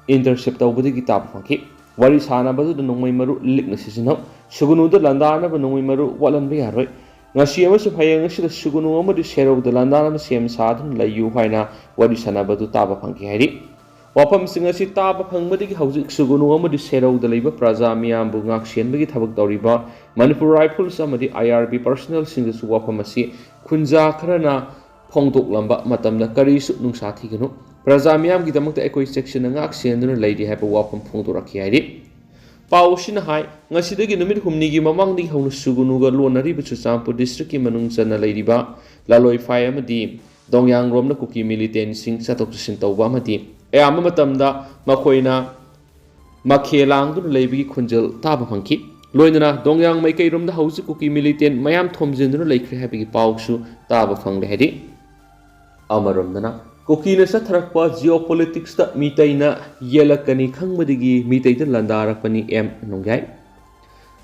ꯏꯟꯇꯔꯁꯦꯞ ꯇꯧꯕꯗꯒꯤ ꯇꯥꯕ ꯐꯪꯈꯤ꯫ ꯋꯥꯔꯤ ꯁꯥꯟꯅꯕꯗꯨꯗ ꯅꯣꯡꯃꯩ ꯃꯔꯨ ꯂꯤꯛꯅ ꯁꯤꯖꯤꯟꯅꯧ꯫ ꯁꯨꯒꯅꯨꯗ ꯂꯥꯟꯗꯥꯅꯕ ꯅꯣꯡꯃꯩ ꯃꯔꯨ ꯋꯥꯠꯍꯟꯕ ꯌꯥꯔꯣꯏ꯫ ꯉꯁꯤ ꯑꯃꯁꯨꯡ ꯍꯌꯦꯡ ꯑꯁꯤꯗ ꯁꯨꯒꯅꯨ ꯑꯃꯗꯤ ꯁꯦꯔꯧꯗ ꯂꯥꯟꯗꯥꯅꯕ ꯁꯦꯝ ꯁꯥꯗꯨꯅ ꯂꯩꯌꯨ ꯍꯥꯏꯅ ꯋꯥꯔꯤ ꯁꯥꯟꯅꯕꯗꯨ ꯇꯥꯕ ꯐꯪꯈꯤ ꯍꯥꯏꯔꯤ꯫ ꯋꯥꯐꯝꯁꯤꯡ ꯑꯁꯤ ꯇꯥꯕ ꯐꯪꯕꯗꯒꯤ ꯍꯧꯖꯤꯛ ꯁꯨꯒꯅꯨ ꯑꯃꯗꯤ ꯁꯦꯔꯧꯗ ꯂꯩꯕ ꯄ꯭ꯔꯖꯥ ꯃꯤꯌꯥꯝꯕꯨ ꯉꯥꯛꯁꯦꯟꯕꯒꯤ ꯊꯕꯛ ꯇꯧꯔꯤꯕ ꯃꯅꯤꯄꯨꯔ ꯔꯥꯏꯐꯜꯁ ꯑꯃꯗꯤ I R B ꯄꯔꯁꯅꯦꯜꯁꯤꯡꯗꯁꯨ ꯋꯥꯐꯝ ꯑꯁꯤ ꯈꯨꯟꯖꯥ ꯈꯔꯅ ꯐꯣꯡꯗꯣꯛꯂꯝꯕ ꯃꯇꯝꯗ ꯀꯔꯤꯁꯨ ꯅꯨꯡꯁꯥ ꯊꯤꯒꯅꯨ, ꯄ꯭ꯔꯖꯥ ꯃꯤꯌꯥꯝꯒꯤꯗꯃꯛꯇ ꯑꯩꯈꯣꯏ ꯆꯦꯛꯁꯤꯟꯅ ꯉꯥꯛ ꯁꯦꯟꯗꯨꯅ ꯂꯩꯔꯤ ꯍꯥꯏꯕ ꯋꯥꯐꯝ ꯐꯣꯡꯗꯣꯔꯛꯈꯤ ꯍꯥꯏꯔꯤ꯫ ꯄꯥꯎ ꯑꯁꯤꯅ ꯍꯥꯏ, ꯉꯁꯤꯗꯒꯤ ꯅꯨꯃꯤꯠ ꯍꯨꯝꯅꯤꯒꯤ ꯃꯃꯥꯡꯗꯒꯤ ꯍꯧꯅ ꯁꯨꯒꯅꯨꯒ ꯂꯣꯟꯅꯔꯤꯕ ꯆꯨꯔꯆꯥꯟꯄꯨꯔ ꯗꯤꯁꯇ꯭ꯔꯤꯛꯀꯤ ꯃꯅꯨꯡ ꯆꯟꯅ ꯂꯩꯔꯤꯕ ꯂꯥꯂꯣꯏꯐꯥꯏ ꯑꯃꯗꯤ ꯗꯣꯡꯌꯥꯡꯔꯣꯝꯅ ꯀꯨꯀꯤ ꯃꯤꯂꯤꯇꯦꯟꯁꯤꯡ ꯆꯠꯊꯣꯛ ꯆꯠꯁꯤꯟ ꯇꯧꯕ ꯑꯃꯗꯤ ꯑꯌꯥꯝꯕ ꯃꯇꯝꯗ ꯃꯈꯣꯏꯅ ꯃꯈꯦ ꯂꯥꯡꯗꯨꯅ ꯂꯩꯕꯒꯤ ꯈꯣꯟꯖꯦꯜ ꯇꯥꯕ ꯐꯪꯈꯤ꯫ ꯂꯣꯏꯅꯅ ꯗꯣꯡꯌꯥꯡ ꯃꯥꯏꯀꯩꯔꯣꯝꯗ ꯍꯧꯖꯤꯛ ꯀꯨꯀꯤ ꯃꯤꯂꯤꯇꯦꯟ ꯃꯌꯥꯝ ꯊꯣꯝꯖꯤꯟꯗꯨꯅ ꯂꯩꯈ꯭ꯔꯦ ꯍꯥꯏꯕꯒꯤ ꯄꯥꯎꯁꯨ ꯇꯥꯕ ꯐꯪꯂꯦ ꯍꯥꯏꯔꯤ꯫ ꯑꯃꯔꯣꯝꯗꯅ ꯀꯨꯀꯤꯅ ꯆꯠꯊꯔꯛꯄ ꯖꯤꯑꯣꯄꯣꯂꯤꯇꯤꯛꯁꯇ ꯃꯤꯇꯩꯅ ꯌꯦꯜꯂꯛꯀꯅꯤ ꯈꯪꯕꯗꯒꯤ ꯃꯤꯇꯩꯗ ꯂꯥꯟꯗꯥꯔꯛꯄꯅꯤ ꯑꯦꯝ ꯅꯣꯡꯌꯥꯏ꯫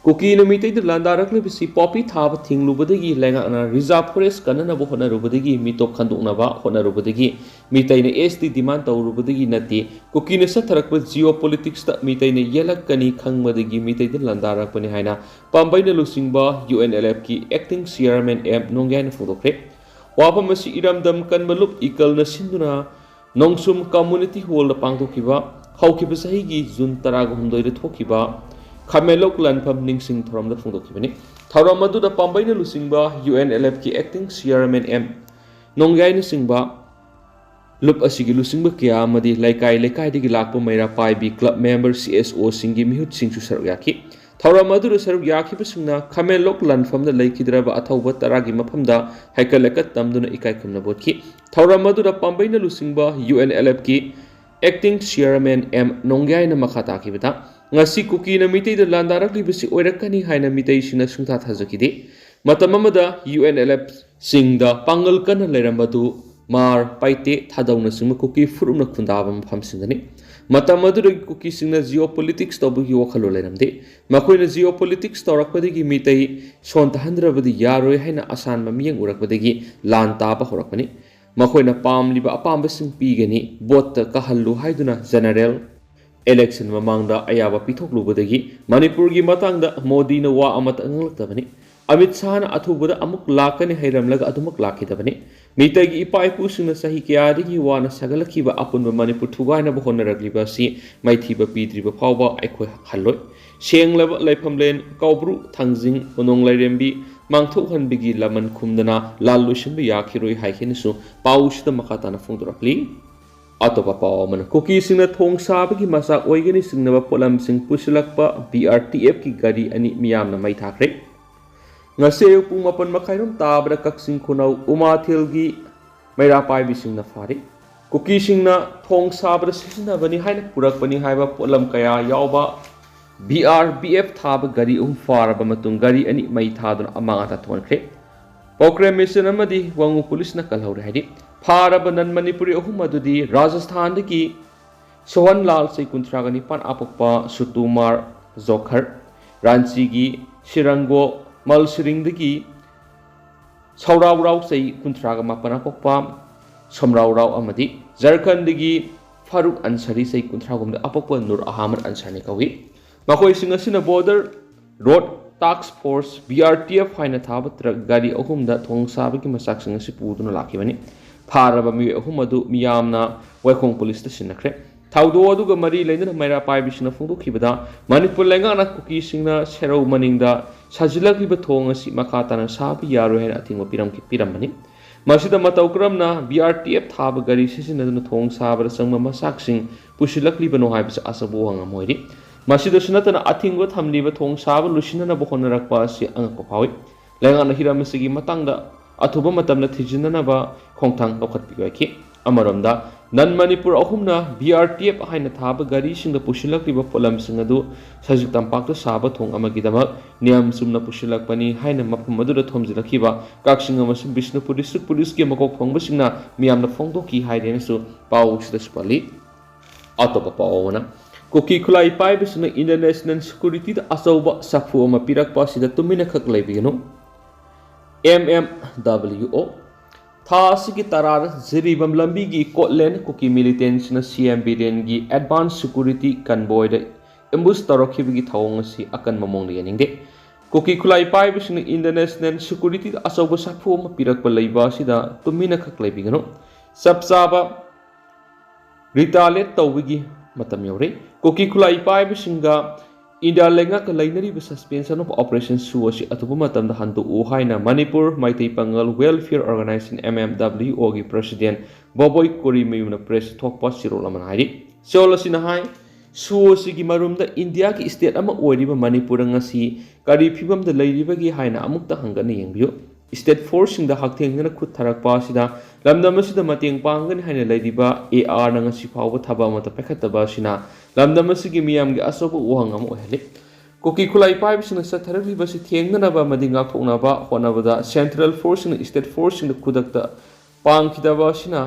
ꯀꯨꯀꯤꯅ ꯃꯤꯇꯩꯗ ꯂꯥꯟꯗꯥꯔꯛꯂꯤꯕꯁꯤ ꯄꯣꯄꯤ ꯊꯥꯕ ꯊꯤꯡꯂꯨꯕꯗꯒꯤ ꯂꯩꯉꯥꯛꯅ ꯔꯤꯖꯥꯔꯚ ꯐꯣꯔꯦꯁ ꯀꯟꯅꯅꯕ ꯍꯣꯠꯅꯔꯨꯕꯗꯒꯤ ꯃꯤꯇꯣꯞ ꯈꯟꯗꯣꯛꯅꯕ ꯍꯣꯠꯅꯔꯨꯕꯗꯒꯤ ꯃꯤꯇꯩꯅ ꯑꯦꯁ ꯇꯤ ꯗꯤꯃꯥꯟ ꯇꯧꯔꯨꯕꯗꯒꯤ ꯅꯠꯇꯦ꯫ ꯀꯨꯀꯤꯅ ꯆꯠꯊꯔꯛꯄ ꯖꯤꯑꯣꯄꯣꯂꯤꯇꯤꯛꯁꯇ ꯃꯤꯇꯩꯅ ꯌꯦꯜꯂꯛꯀꯅꯤ ꯈꯪꯕꯗꯒꯤ ꯃꯤꯇꯩꯗ ꯂꯥꯟꯗꯥꯔꯛꯄꯅꯤ ꯍꯥꯏꯅ ꯄꯥꯝꯕꯩꯅ ꯂꯨꯆꯤꯡꯕ U N L F ꯀꯤ ꯑꯦꯛꯇꯤꯡ ꯆꯤꯌꯥꯔꯃꯦꯟ ꯑꯦꯝ ꯅꯣꯡꯌꯥꯏꯅ ꯐꯣꯡꯗꯣꯛꯈ꯭ꯔꯦ꯫ ꯋꯥꯐꯝ ꯑꯁꯤ ꯏꯔꯝꯗꯝ ꯀꯟꯕ ꯂꯨꯞ ꯏꯀꯜꯅ ꯁꯤꯟꯗꯨꯅ ꯅꯣꯡꯁꯨꯝ ꯀꯝꯃꯨꯅꯤꯇꯤ ꯍꯣꯜꯗ ꯄꯥꯡꯊꯣꯛꯈꯤꯕ ꯍꯧꯈꯤꯕ ꯆꯍꯤꯒꯤ ꯖꯨꯟ ꯇꯔꯥꯒ ꯍꯨꯝꯗꯣꯏꯗ ꯊꯣꯛꯈꯤꯕ ꯈꯥꯃꯦꯟꯂꯣꯛ ꯂꯥꯟꯐꯝ ꯅꯤꯡꯁꯤꯡ ꯊꯧꯔꯝꯗ ꯐꯣꯡꯗꯣꯛꯈꯤꯕꯅꯤ꯫ ꯊꯧꯔꯝ ꯑꯗꯨꯗ ꯄꯥꯝꯕꯩꯅ ꯂꯨꯆꯤꯡꯕ U N L F ꯀꯤ ꯑꯦꯛꯇꯤꯡ ꯆꯤꯌꯥꯔꯃꯦꯟ ꯑꯦꯝ ꯅꯣꯡꯌꯥꯏꯅꯆꯤꯡꯕ ꯂꯨꯞ ꯑꯁꯤꯒꯤ ꯂꯨꯆꯤꯡꯕ ꯀꯌꯥ ꯑꯃꯗꯤ ꯂꯩꯀꯥꯏ ꯂꯩꯀꯥꯏꯗꯒꯤ ꯂꯥꯛꯄ ꯃꯩꯔꯥ ꯄꯥꯏꯕꯤ club member, C S O ꯁꯤꯡꯒꯤ ꯃꯤꯍꯨꯠꯁꯤꯡꯁꯨ ꯁꯔꯨꯛ ꯌꯥꯈꯤ꯫ ꯊꯧꯔꯝ ꯑꯗꯨꯗ ꯁꯔꯨꯛ ꯌꯥꯈꯤꯕꯁꯤꯡꯅ ꯈꯥꯃꯦꯟꯂꯣꯛ ꯂꯥꯟꯐꯝꯗ ꯂꯩꯈꯤꯗ꯭ꯔꯕ ꯑꯊꯧꯕ ꯇꯔꯥꯒꯤ ꯃꯐꯝꯗ ꯍꯩꯀꯠ ꯂꯩꯀꯠ ꯇꯝꯗꯨꯅ ꯏꯀꯥꯏ ꯈꯨꯝꯅꯕ ꯎꯠꯈꯤ꯫ ꯊꯧꯔꯝ ꯑꯗꯨꯗ ꯄꯥꯝꯕꯩꯅ ꯂꯨꯆꯤꯡꯕ U N L F ꯀꯤ ꯑꯦꯛꯇꯤꯡ ꯆꯤꯌꯥꯔꯃꯦꯟ ꯑꯦꯝ ꯅꯣꯡꯌꯥꯏꯅ ꯃꯈꯥ ꯇꯥꯈꯤꯕꯗ, ꯉꯁꯤ ꯀꯨꯀꯤꯅ ꯃꯤꯇꯩꯗ ꯂꯥꯟꯗꯥꯔꯛꯂꯤꯕꯁꯤ ꯑꯣꯏꯔꯛꯀꯅꯤ ꯍꯥꯏꯅ ꯃꯤꯇꯩꯁꯤꯡꯅ ꯁꯨꯡꯊꯥ ꯊꯥꯖꯈꯤꯗꯦ꯫ ꯃꯇꯝ ꯑꯃꯗ U N L F ꯁꯤꯡꯗ ꯄꯥꯡꯒꯜ ꯀꯟꯅ ꯂꯩꯔꯝꯕꯗꯨ ꯃꯥꯔ, ꯄꯥꯏꯇꯦ, ꯊꯥꯗꯧꯅꯆꯤꯡꯕ ꯀꯨꯀꯤ ꯐꯨꯔꯨꯞꯅ ꯈꯨꯟꯗꯥꯕ ꯃꯐꯝꯁꯤꯡꯗꯅꯤ꯫ ꯃꯇꯝ ꯑꯗꯨꯗꯒꯤ ꯀꯨꯀꯤꯁꯤꯡꯅ geopolitics ꯇꯧꯕꯒꯤ ꯋꯥꯈꯜꯂꯣꯟ ꯂꯩꯔꯝꯗꯦ꯫ ꯃꯈꯣꯏꯅ geopolitics ꯇꯧꯔꯛꯄꯗꯒꯤ ꯃꯤꯇꯩ ꯁꯣꯟꯊꯍꯟꯗ꯭ꯔꯕꯗꯤ ꯌꯥꯔꯣꯏ ꯍꯥꯏꯅ ꯑꯁꯥꯟꯕ ꯃꯤꯠꯌꯦꯡ ꯎꯔꯛꯄꯗꯒꯤ ꯂꯥꯟ ꯇꯥꯕ ꯍꯧꯔꯛꯄꯅꯤ꯫ ꯃꯈꯣꯏꯅ ꯄꯥꯝꯂꯤꯕ ꯑꯄꯥꯝꯕꯁꯤꯡ ꯄꯤꯒꯅꯤ, ꯚꯣꯠꯇ ꯀꯥꯍꯜꯂꯨ ꯍꯥꯏꯗꯨꯅ ꯖꯦꯅꯔꯦꯜ ꯏꯂꯦꯛꯁꯟ ꯃꯃꯥꯡꯗ ꯑꯌꯥꯕ ꯄꯤꯊꯣꯛꯂꯨꯕꯗꯒꯤ ꯃꯅꯤꯄꯨꯔꯒꯤ ꯃꯇꯥꯡꯗ ꯃꯣꯗꯤꯅ ꯋꯥ ꯑꯃꯠꯇ ꯉꯥꯡꯂꯛꯇꯕꯅꯤ꯫ ꯑꯃꯤꯠ ꯁꯥꯍꯅ ꯑꯊꯨꯕꯗ ꯑꯃꯨꯛ ꯂꯥꯛꯀꯅꯤ ꯍꯥꯏꯔꯝꯂꯒ ꯑꯗꯨꯃꯛ ꯂꯥꯛꯈꯤꯗꯕꯅꯤ꯫ ꯃꯤꯇꯩꯒꯤ ꯏꯄꯥ ꯏꯄꯨꯁꯤꯡꯅ ꯆꯍꯤ ꯀꯌꯥꯗꯒꯤ ꯋꯥꯅ ꯁꯥꯒꯠꯂꯛꯈꯤꯕ ꯑꯄꯨꯟꯕ ꯃꯅꯤꯄꯨꯔ ꯊꯨꯒꯥꯏꯅꯕ ꯍꯣꯠꯅꯔꯛꯂꯤꯕ ꯑꯁꯤ ꯃꯥꯏꯊꯤꯕ ꯄꯤꯗ꯭ꯔꯤꯕ ꯐꯥꯎꯕ ꯑꯩꯈꯣꯏ ꯍꯜꯂꯣꯏ꯫ ꯁꯦꯡꯂꯕ ꯂꯩꯐꯝꯂꯦꯟ ꯀꯧꯕ꯭ꯔꯨ, ꯊꯥꯡꯖꯤꯡ, ꯀꯣꯅꯨꯡ ꯂꯥꯏꯔꯦꯝꯕꯤ ꯃꯥꯡꯊꯣꯛꯍꯟꯕꯒꯤ ꯂꯃꯟ ꯈꯨꯝꯗꯅ ꯂꯥꯟ ꯂꯣꯏꯁꯤꯟꯕ ꯌꯥꯈꯤꯔꯣꯏ ꯍꯥꯏꯈꯤꯅꯁꯨ ꯄꯥꯎꯁꯤꯗ ꯃꯈꯥ ꯇꯥꯅ ꯐꯣꯡꯗꯣꯔꯛꯂꯤ꯫ ꯑꯇꯣꯞꯄ ꯄꯥꯎ ꯑꯃꯅ, ꯀꯨꯀꯤꯁꯤꯡꯅ ꯊꯣꯡ ꯁꯥꯕꯒꯤ ꯃꯆꯥꯛ ꯑꯣꯏꯒꯅꯤ ꯆꯤꯡꯅꯕ ꯄꯣꯠꯂꯝꯁꯤꯡ ꯄꯨꯁꯤꯜꯂꯛꯄ ꯕꯤ ꯑꯥꯔ ꯇꯤ ꯑꯦꯐꯀꯤ ꯒꯥꯔꯤ ꯑꯅꯤ ꯃꯤꯌꯥꯝꯅ ꯃꯩ ꯊꯥꯈ꯭ꯔꯦ꯫ ꯉꯁꯤ ꯑꯌꯨꯛ ꯄꯨꯡ ꯃꯥꯄꯟ ꯃꯈꯥꯏꯔꯣꯝ ꯇꯥꯕꯗ ꯀꯛꯆꯤꯡ ꯈꯨꯅꯧ ꯎꯃꯥꯊꯦꯜꯒꯤ ꯃꯩꯔꯥ ꯄꯥꯏꯕꯤꯁꯤꯡꯅ ꯐꯥꯔꯤ꯫ ꯀꯨꯀꯤꯁꯤꯡꯅ ꯊꯣꯡ ꯁꯥꯕꯗ ꯁꯤꯖꯤꯟꯅꯕꯅꯤ ꯍꯥꯏꯅ ꯄꯨꯔꯛꯄꯅꯤ ꯍꯥꯏꯕ ꯄꯣꯠꯂꯝ ꯀꯌꯥ ꯌꯥꯎꯕ ꯕꯤ ꯑꯥꯔ ꯕꯤ ꯑꯦꯐ ꯊꯥꯕ ꯒꯥꯔꯤ ꯑꯍꯨꯝ ꯐꯥꯔꯕ ꯃꯇꯨꯡ ꯒꯥꯔꯤ ꯑꯅꯤ ꯃꯩ ꯊꯥꯗꯨꯅ ꯑꯃꯥꯡ ꯑꯇꯥ ꯊꯣꯛꯍꯟꯈ꯭ꯔꯦ꯫ ꯄꯣꯀ꯭ꯔꯦꯝ ꯃꯤꯁꯟ ꯑꯃꯗꯤ ꯋꯥꯉꯨ ꯄꯨꯂꯤꯁꯅ ꯀꯜꯍꯧꯔꯦ ꯍꯥꯏꯔꯤ꯫ ꯐꯥꯔꯕ ꯅꯟ ꯃꯅꯤꯄꯨꯔꯤ ꯑꯍꯨꯝ ꯑꯗꯨꯗꯤ ꯔꯥꯖꯁꯊꯥꯟꯗꯒꯤ ꯁꯣꯍꯟ ꯂꯥꯜ, ꯆꯍꯤ ꯀꯨꯟꯊ꯭ꯔꯥꯒ ꯅꯤꯄꯥꯟ ꯑꯄꯣꯛꯄ ꯁꯨꯇꯨꯃꯥꯔ ꯖꯣꯈꯔ, ꯔꯥꯟꯆꯤꯒꯤ ꯁꯤꯔꯪꯒꯣ ꯃꯜꯁꯤꯔꯤꯡꯗꯒꯤ ꯁꯧꯔꯥꯎꯔꯥꯎ, ꯆꯍꯤ ꯀꯨꯟꯊ꯭ꯔꯥꯒ ꯃꯥꯄꯟ ꯑꯄꯣꯛꯄ ꯁꯣꯝꯔꯥꯎꯔꯥꯎ ꯑꯃꯗꯤ ꯖꯔꯈꯟꯗꯒꯤ ꯐꯥꯔꯨꯛ ꯑꯟꯁꯥꯔꯤ, ꯆꯍꯤ ꯀꯨꯟꯊ꯭ꯔꯥꯍꯨꯝꯗꯣꯏ ꯑꯄꯣꯛꯄ ꯅꯨꯔ ꯑꯍꯥꯃꯗ ꯑꯟꯁꯥꯔꯅꯤ ꯀꯧꯏ꯫ ꯃꯈꯣꯏꯁꯤꯡ ꯑꯁꯤꯅ ꯕꯣꯔꯗꯔ ꯔꯣꯗ ꯇꯥꯛꯁ force, B R T F, ꯍꯥꯏꯅ ꯊꯥꯕ ꯇ꯭ꯔꯛ ꯒꯥꯔꯤ ꯑꯍꯨꯝꯗ ꯊꯣꯡ ꯁꯥꯕꯒꯤ ꯃꯆꯥꯛꯁꯤꯡ ꯑꯁꯤ ꯄꯨꯗꯨꯅ ꯂꯥꯛꯈꯤꯕꯅꯤ꯫ ꯐꯥꯔꯕ ꯃꯤꯑꯣꯏ ꯑꯍꯨꯝ ꯑꯗꯨ ꯃꯤꯌꯥꯝꯅ ꯋꯥꯏꯈꯣꯡ ꯄꯨꯂꯤꯁꯇ ꯁꯤꯟꯅꯈ꯭ꯔꯦ꯫ ꯊꯧꯗꯣꯛ ꯑꯗꯨꯒ ꯃꯔꯤ ꯂꯩꯅꯅ ꯃꯩꯔꯥ ꯄꯥꯏꯕꯤꯁꯤꯡꯅ ꯐꯣꯡꯗꯣꯛꯈꯤꯕꯗ, ꯃꯅꯤꯄꯨꯔ ꯂꯩꯉꯥꯛꯅ ꯀꯨꯀꯤꯁꯤꯡꯅ ꯁꯦꯔꯧ ꯃꯅꯤꯡꯗ ꯁꯥꯖꯤꯜꯂꯛꯂꯤꯕ ꯊꯣꯡ ꯑꯁꯤ ꯃꯈꯥ ꯇꯥꯅ ꯁꯥꯕ ꯌꯥꯔꯣꯏ ꯍꯥꯏꯅ ꯑꯊꯤꯡꯕ ꯄꯤꯔꯝꯈꯤ-, ꯄꯤꯔꯝꯕꯅꯤ꯫ ꯃꯁꯤꯗ ꯃꯇꯧ ꯀꯔꯝꯅ ꯕꯤ ꯑꯥꯔ ꯇꯤ ꯑꯦꯐ ꯊꯥꯕ ꯒꯥꯔꯤ ꯁꯤꯖꯤꯟꯅꯗꯨꯅ ꯊꯣꯡ ꯁꯥꯕꯗ ꯆꯪꯕ ꯃꯆꯥꯛꯁꯤꯡ ꯄꯨꯁꯤꯜꯂꯛꯂꯤꯕꯅꯣ ꯍꯥꯏꯕꯁꯤ ꯑꯆꯧꯕ ꯋꯥꯍꯪ ꯑꯃ ꯑꯣꯏꯔꯤ꯫ ꯃꯁꯤꯗꯁꯨ ꯅꯠꯇꯅ ꯑꯊꯤꯡꯕ ꯊꯝꯂꯤꯕ ꯊꯣꯡ ꯁꯥꯕ ꯂꯣꯏꯁꯤꯟꯅꯅꯕ ꯍꯣꯠꯅꯔꯛꯄ ꯑꯁꯤ ꯑꯉꯛꯄ ꯐꯥꯎꯏ꯫ ꯂꯩꯉꯥꯛꯅ ꯍꯤꯔꯝ ꯑꯁꯤꯒꯤ ꯃꯇꯥꯡꯗ ꯑꯊꯨꯕ ꯃꯇꯝꯗ ꯊꯤꯖꯤꯟꯅꯅꯕ ꯈꯣꯡꯊꯥꯡ ꯂꯧꯈꯠꯄꯤꯌꯨ ꯍꯥꯏꯈꯤ꯫ ꯑꯃꯔꯣꯝꯗ ꯅꯟ ꯃꯅꯤꯄꯨꯔ ꯑꯍꯨꯝꯅ ꯕꯤ ꯑꯥꯔ ꯇꯤ ꯑꯦꯐ ꯍꯥꯏꯅ ꯊꯥꯕ ꯒꯥꯔꯤꯁꯤꯡꯗ ꯄꯨꯁꯤꯜꯂꯛꯂꯤꯕ ꯄꯣꯠꯂꯝꯁꯤꯡ ꯑꯗꯨ ꯁꯖꯤꯛ ꯇꯝꯄꯥꯛꯇ ꯁꯥꯕ ꯊꯣꯡ ꯑꯃꯒꯤꯗꯃꯛ ꯅꯤꯌꯝ ꯆꯨꯝꯅ ꯄꯨꯁꯤꯜꯂꯛꯄꯅꯤ ꯍꯥꯏꯅ ꯃꯐꯝ ꯑꯗꯨꯗ ꯊꯣꯝꯖꯤꯜꯂꯛꯈꯤꯕ ꯀꯛꯆꯤꯡ ꯑꯃꯁꯨꯡ ꯕꯤꯁꯅꯨꯄꯨꯔ ꯗꯤꯁꯇ꯭ꯔꯤꯛ ꯄꯨꯂꯤꯁꯀꯤ ꯃꯀꯣꯛ ꯊꯣꯡꯕꯁꯤꯡꯅ ꯃꯤꯌꯥꯝꯅ ꯐꯣꯡꯗꯣꯛꯈꯤ ꯍꯥꯏꯔꯦꯅꯁꯨ ꯄꯥꯎ ꯑꯁꯤꯗꯁꯨ ꯄꯜꯂꯤ꯫ ꯑꯇꯣꯞꯄ ꯄꯥꯎ ꯑꯃꯅ, ꯀꯨꯀꯤ ꯈꯨꯠꯂꯥꯏ ꯄꯥꯏꯕꯁꯤꯡꯅ ꯏꯟꯇꯔꯅꯦꯁꯅꯦꯜ ꯁꯦꯀ꯭ꯌꯨꯔꯤꯇꯤꯗ ꯑꯆꯧꯕ ꯁꯥꯐꯨ ꯑꯃ ꯄꯤꯔꯛꯄ ꯑꯁꯤꯗ ꯇꯨꯃꯤꯟꯅ ꯈꯛ ꯂꯩꯕꯤꯒꯅꯨ꯫ ꯑꯦꯝ ꯑꯦꯝ ꯗꯕ꯭ꯂꯤꯎ ꯑꯣ꯫ ꯊꯥ ꯑꯁꯤꯒꯤ ꯇꯔꯥꯗ ꯖꯤꯔꯤꯕꯥꯝ ꯂꯝꯕꯤꯒꯤ ꯀꯣꯠꯂꯦꯟ ꯀꯨꯀꯤ ꯃꯤꯂꯤꯇꯦꯟꯁꯤꯅ ꯁꯤ ꯑꯦꯝ ꯕꯤꯔꯦꯟꯒꯤ ꯑꯦꯗꯚꯥꯟꯁ ꯁꯦꯀ꯭ꯌꯨꯔꯤꯇꯤ ꯀꯟꯕꯣꯏꯗ ꯑꯦꯝꯕꯨꯁ ꯇꯧꯔꯛꯈꯤꯕꯒꯤ ꯊꯧꯑꯣꯡ ꯑꯁꯤ ꯑꯀꯟꯕ ꯃꯑꯣꯡꯗ ꯌꯥꯅꯤꯡꯗꯦ꯫ ꯀꯨꯀꯤ ꯈꯨꯠꯂꯥꯏ ꯄꯥꯏꯕꯁꯤꯡꯅ ꯏꯟꯇꯔꯅꯦꯁꯅꯦꯜ ꯁꯦꯀ꯭ꯌꯨꯔꯤꯇꯤꯗ ꯑꯆꯧꯕ ꯁꯥꯐꯨ ꯑꯃ ꯄꯤꯔꯛꯄ ꯂꯩꯕ ꯑꯁꯤꯗ ꯇꯨꯃꯤꯟꯅ ꯈꯛ ꯂꯩꯕꯤꯒꯅꯨ꯫ ꯆꯞ ꯆꯥꯕ ꯔꯤꯇꯥꯂꯤꯌꯦꯠ ꯇꯧꯕꯒꯤ ꯃꯇꯝ ꯌꯧꯔꯦ꯫ ꯀꯨꯀꯤ ꯈꯨꯠꯂꯥꯏ ꯄꯥꯏꯕꯁꯤꯡꯒ ꯏꯟꯗꯤꯌꯥ ꯂꯩꯉꯥꯛꯀ ꯂꯩꯅꯔꯤꯕ suspension of operation ꯁꯨ ꯑꯁꯤ ꯑꯊꯨꯕ ꯃꯇꯝꯗ ꯍꯟꯗꯣꯛꯎ ꯍꯥꯏꯅ Manipur Meitei Pangal welfare organisation, M M W ꯑꯣꯒꯤ ꯄ꯭ꯔꯁꯤꯗꯦꯟ ꯕꯣꯕꯣꯏ ꯀꯣꯔꯤꯃꯌꯨꯝꯅ ꯄ꯭ꯔꯦꯁ ꯊꯣꯛꯄ ꯆꯦꯔꯣꯜ ꯑꯃꯅ ꯍꯥꯏꯔꯤ꯫ ꯆꯦꯔꯣꯜ ꯑꯁꯤꯅ ꯍꯥꯏ, ꯁꯨ ꯑꯁꯤꯒꯤ ꯃꯔꯨꯝꯗ ꯏꯟꯗꯤꯌꯥꯒꯤ ꯁ꯭ꯇꯦꯠ ꯑꯃ ꯑꯣꯏꯔꯤꯕ ꯃꯅꯤꯄꯨꯔꯗ ꯉꯁꯤ ꯀꯔꯤ ꯐꯤꯕꯝꯗ ꯂꯩꯔꯤꯕꯒꯦ ꯍꯥꯏꯅ ꯑꯃꯨꯛꯇ ꯍꯪꯒꯠꯅ ꯌꯦꯡꯕꯤꯌꯨ꯫ ꯁ꯭ꯇꯦꯠ ꯐꯣꯔꯁꯁꯤꯡꯗ ꯍꯛꯊꯦꯡꯅꯅ ꯈꯨꯠ ꯊꯥꯔꯛꯄ ꯑꯁꯤꯗ ꯂꯝꯗꯝ ꯑꯁꯤꯗ ꯃꯇꯦꯡ ꯄꯥꯡꯒꯅꯤ ꯍꯥꯏꯅ ꯂꯩꯔꯤꯕ ꯑꯦ ꯑꯥꯔꯅ ꯉꯁꯤ ꯐꯥꯎꯕ ꯊꯕꯛ ꯑꯃꯠꯇ ꯄꯥꯏꯈꯠꯇꯕ ꯑꯁꯤꯅ ꯂꯝꯗꯝ ꯑꯁꯤꯒꯤ ꯃꯤꯌꯥꯝꯒꯤ ꯑꯆꯧꯕ ꯋꯥꯍꯪ ꯑꯃ ꯑꯣꯏꯍꯜꯂꯤ꯫ ꯀꯨꯀꯤ ꯈꯨꯠꯂꯥꯏ ꯄꯥꯏꯕꯁꯤꯡꯅ ꯆꯠꯊꯔꯛꯂꯤꯕ ꯑꯁꯤ ꯊꯦꯡꯅꯅꯕ ꯑꯃꯗꯤ ꯉꯥꯛꯊꯣꯛꯅꯕ ꯍꯣꯠꯅꯕꯗ ꯁꯦꯟꯇ꯭ꯔꯦꯜ ꯐꯣꯔꯁꯁꯤꯡꯅ ꯁ꯭ꯇꯦꯠ ꯐꯣꯔꯁꯁꯤꯡꯗ ꯈꯨꯗꯛꯇ ꯄꯥꯡꯈꯤꯗꯕ ꯑꯁꯤꯅ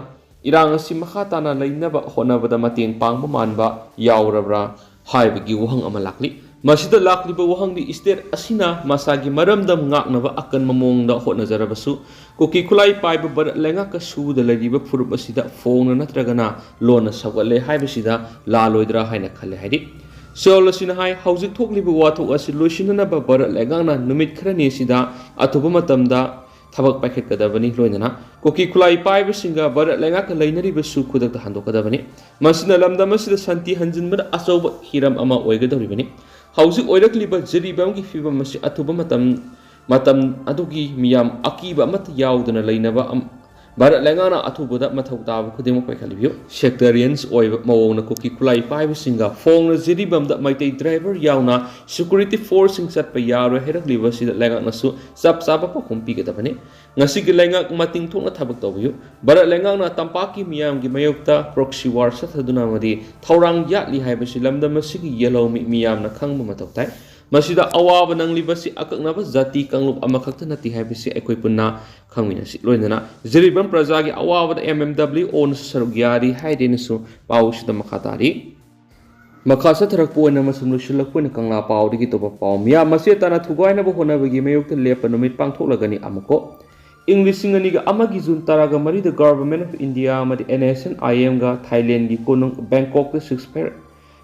ꯏꯔꯥꯡ ꯑꯁꯤ ꯃꯈꯥ ꯇꯥꯅ ꯂꯩꯅꯕ ꯍꯣꯠꯅꯕꯗ ꯃꯇꯦꯡ ꯄꯥꯡꯕ ꯃꯥꯟꯕ ꯌꯥꯎꯔꯕ꯭ꯔꯥ ꯍꯥꯏꯕꯒꯤ ꯋꯥꯍꯪ ꯑꯃ ꯂꯥꯛꯂꯤ꯫ ꯃꯁꯤꯗ ꯂꯥꯛꯂꯤꯕ ꯋꯥꯍꯪꯗꯤ ꯁ꯭ꯇꯦꯠ ꯑꯁꯤꯅ ꯃꯁꯥꯒꯤ ꯃꯔꯝꯗꯝ ꯉꯥꯛꯅꯕ ꯑꯀꯟꯕ ꯃꯑꯣꯡꯗ ꯍꯣꯠꯅꯖꯔꯕꯁꯨ ꯀꯨꯀꯤ ꯈꯨꯠꯂꯥꯏ ꯄꯥꯏꯕ ꯚꯥꯔꯠ ꯂꯩꯉꯥꯛꯀ ꯁꯨꯗ ꯂꯩꯔꯤꯕ ꯐꯨꯔꯨꯞ ꯑꯁꯤꯗ ꯐꯣꯡꯅ ꯅꯠꯇ꯭ꯔꯒꯅ ꯂꯣꯟꯅ ꯁꯧꯒꯠꯂꯦ ꯍꯥꯏꯕꯁꯤꯗ ꯂꯥꯜꯂꯣꯏꯗ꯭ꯔꯥ ꯍꯥꯏꯅ ꯈꯜꯂꯦ ꯍꯥꯏꯔꯤ꯫ ꯆꯦꯔꯣꯜ ꯑꯁꯤꯅ ꯍꯥꯏ, ꯍꯧꯖꯤꯛ ꯊꯣꯛꯂꯤꯕ ꯋꯥꯊꯣꯛ ꯑꯁꯤ ꯂꯣꯏꯁꯤꯟꯅꯅꯕ ꯚꯥꯔꯠ ꯂꯩꯉꯥꯛꯅ ꯅꯨꯃꯤꯠ ꯈꯔꯅꯤ ꯑꯁꯤꯗ ꯑꯊꯨꯕ ꯃꯇꯝꯗ ꯊꯕꯛ ꯄꯥꯏꯈꯠꯀꯗꯕꯅꯤ, ꯂꯣꯏꯅꯅ ꯀꯨꯀꯤ ꯈꯨꯠꯂꯥꯏ ꯄꯥꯏꯕꯁꯤꯡꯒ ꯚꯥꯔꯠ ꯂꯩꯉꯥꯛꯀ ꯂꯩꯅꯔꯤꯕꯁꯨ ꯈꯨꯗꯛꯇ ꯍꯟꯗꯣꯛꯀꯗꯕꯅꯤ꯫ ꯃꯁꯤꯅ ꯂꯝꯗꯝ ꯑꯁꯤꯗ ꯁꯥꯟꯇꯤ ꯍꯟꯖꯤꯟꯕꯗ ꯑꯆꯧꯕ ꯍꯤꯔꯝ ꯑꯃ ꯑꯣꯏꯒꯗꯧꯔꯤꯕꯅꯤ꯫ ꯍꯧꯖꯤꯛ ꯑꯣꯏꯔꯛꯂꯤꯕ ꯖꯤꯔꯤꯕꯥꯝꯒꯤ ꯐꯤꯕꯝ ꯑꯁꯤ ꯑꯊꯨꯕ ꯃꯇꯝ, ꯃꯇꯝ ꯑꯗꯨꯒꯤ ꯃꯤꯌꯥꯝ ꯑꯀꯤꯕ ꯑꯃꯠꯇ ꯌꯥꯎꯗꯅ ꯂꯩꯅꯕ ꯑꯝ-, ꯚꯥꯔꯠ ꯂꯩꯉꯥꯛꯅ ꯑꯊꯨꯕꯗ ꯃꯊꯧ ꯇꯥꯕ ꯈꯨꯗꯤꯡꯃꯛ ꯄꯥꯏꯈꯠꯂꯤꯕꯤꯌꯨ꯫ ꯁꯦꯛꯇꯔꯤꯌꯟꯁ ꯑꯣꯏꯕ ꯃꯑꯣꯡꯅ ꯀꯨꯀꯤ ꯈꯨꯠꯂꯥꯏ ꯄꯥꯏꯕꯁꯤꯡꯒ ꯐꯣꯡꯅ ꯖꯤꯔꯤꯕꯥꯝꯗ ꯃꯩꯇꯩ ꯗ꯭ꯔꯥꯏꯚꯔ ꯌꯥꯎꯅ ꯁꯦꯀ꯭ꯌꯨꯔꯤꯇꯤ ꯐꯣꯔꯁꯁꯤꯡ ꯆꯠꯄ ꯌꯥꯔꯣꯏ ꯍꯥꯏꯔꯛꯂꯤꯕ ꯑꯁꯤꯗ ꯂꯩꯉꯥꯛꯅꯁꯨ ꯆꯞ ꯆꯥꯕ ꯄꯥꯎꯈꯨꯝ ꯄꯤꯒꯗꯕꯅꯤ꯫ ꯉꯁꯤꯒꯤ ꯂꯩꯉꯥꯛ ꯃꯇꯤꯡ ꯊꯣꯛꯅ ꯊꯕꯛ ꯇꯧꯕꯤꯌꯨ꯫ ꯚꯥꯔꯠ ꯂꯩꯉꯥꯛꯅ ꯇꯝꯄꯥꯛꯀꯤ ꯃꯤꯌꯥꯝꯒꯤ ꯃꯥꯌꯣꯛꯇ proxy war ꯆꯠꯊꯗꯨꯅ ꯑꯃꯗꯤ ꯊꯧꯔꯥꯡ ꯌꯥꯠꯂꯤ ꯍꯥꯏꯕꯁꯤ ꯂꯝꯗꯝ ꯑꯁꯤꯒꯤ ꯌꯦꯜꯍꯧꯃꯤ ꯃꯤꯌꯥꯝꯅ ꯈꯪꯕ ꯃꯊꯧ ꯇꯥꯏ꯫ ꯃꯁꯤꯗ ꯑꯋꯥꯕ ꯅꯪꯂꯤꯕꯁꯤ ꯑꯀꯛꯅꯕ ꯖꯥꯇꯤ ꯀꯥꯡꯂꯨꯞ ꯑꯃꯈꯛꯇ ꯅꯠꯇꯦ ꯍꯥꯏꯕꯁꯤ ꯑꯩꯈꯣꯏ ꯄꯨꯟꯅ ꯈꯪꯃꯤꯟꯅꯁꯤ꯫ ꯂꯣꯏꯅꯅ ꯖꯤꯔꯤꯕꯥꯝ ꯄ꯭ꯔꯖꯥꯒꯤ ꯑꯋꯥꯕꯗ M M W Oꯅꯁꯨ ꯁꯔꯨꯛ ꯌꯥꯔꯤ ꯍꯥꯏꯗꯦꯅꯁꯨ ꯄꯥꯎꯁꯤꯗ ꯃꯈꯥ ꯇꯥꯔꯤ꯫ ꯃꯈꯥ ꯆꯠꯊꯔꯛꯄ ꯑꯣꯏꯅ ꯑꯃꯁꯨꯡ ꯂꯣꯏꯁꯤꯜꯂꯛꯄ ꯑꯣꯏꯅ ꯀꯪꯂꯥ ꯄꯥꯎꯗꯒꯤ ꯇꯧꯕ ꯄꯥꯎ꯫ ꯃꯤꯌꯥꯝ ꯃꯁꯦ ꯇꯥꯅ ꯊꯨꯒꯥꯏꯅꯕ ꯍꯣꯠꯅꯕꯒꯤ ꯃꯥꯌꯣꯛꯇ ꯂꯦꯞꯄ ꯅꯨꯃꯤꯠ ꯄꯥꯡꯊꯣꯛꯂꯒꯅꯤ ꯑꯃꯨꯛꯀꯣ꯫ ꯏꯪ ꯂꯤꯁꯤꯡ ꯑꯅꯤꯒ ꯑꯃꯒꯤ ꯖꯨꯟ ꯇꯔꯥꯒ ꯃꯔꯤꯗ Government of India ꯑꯃꯗꯤ N S N I M ꯒ ꯊꯥꯏꯂꯦꯟꯒꯤ ꯀꯣꯅꯨꯡ ꯕꯦꯡꯀꯣꯛꯇ ceasefire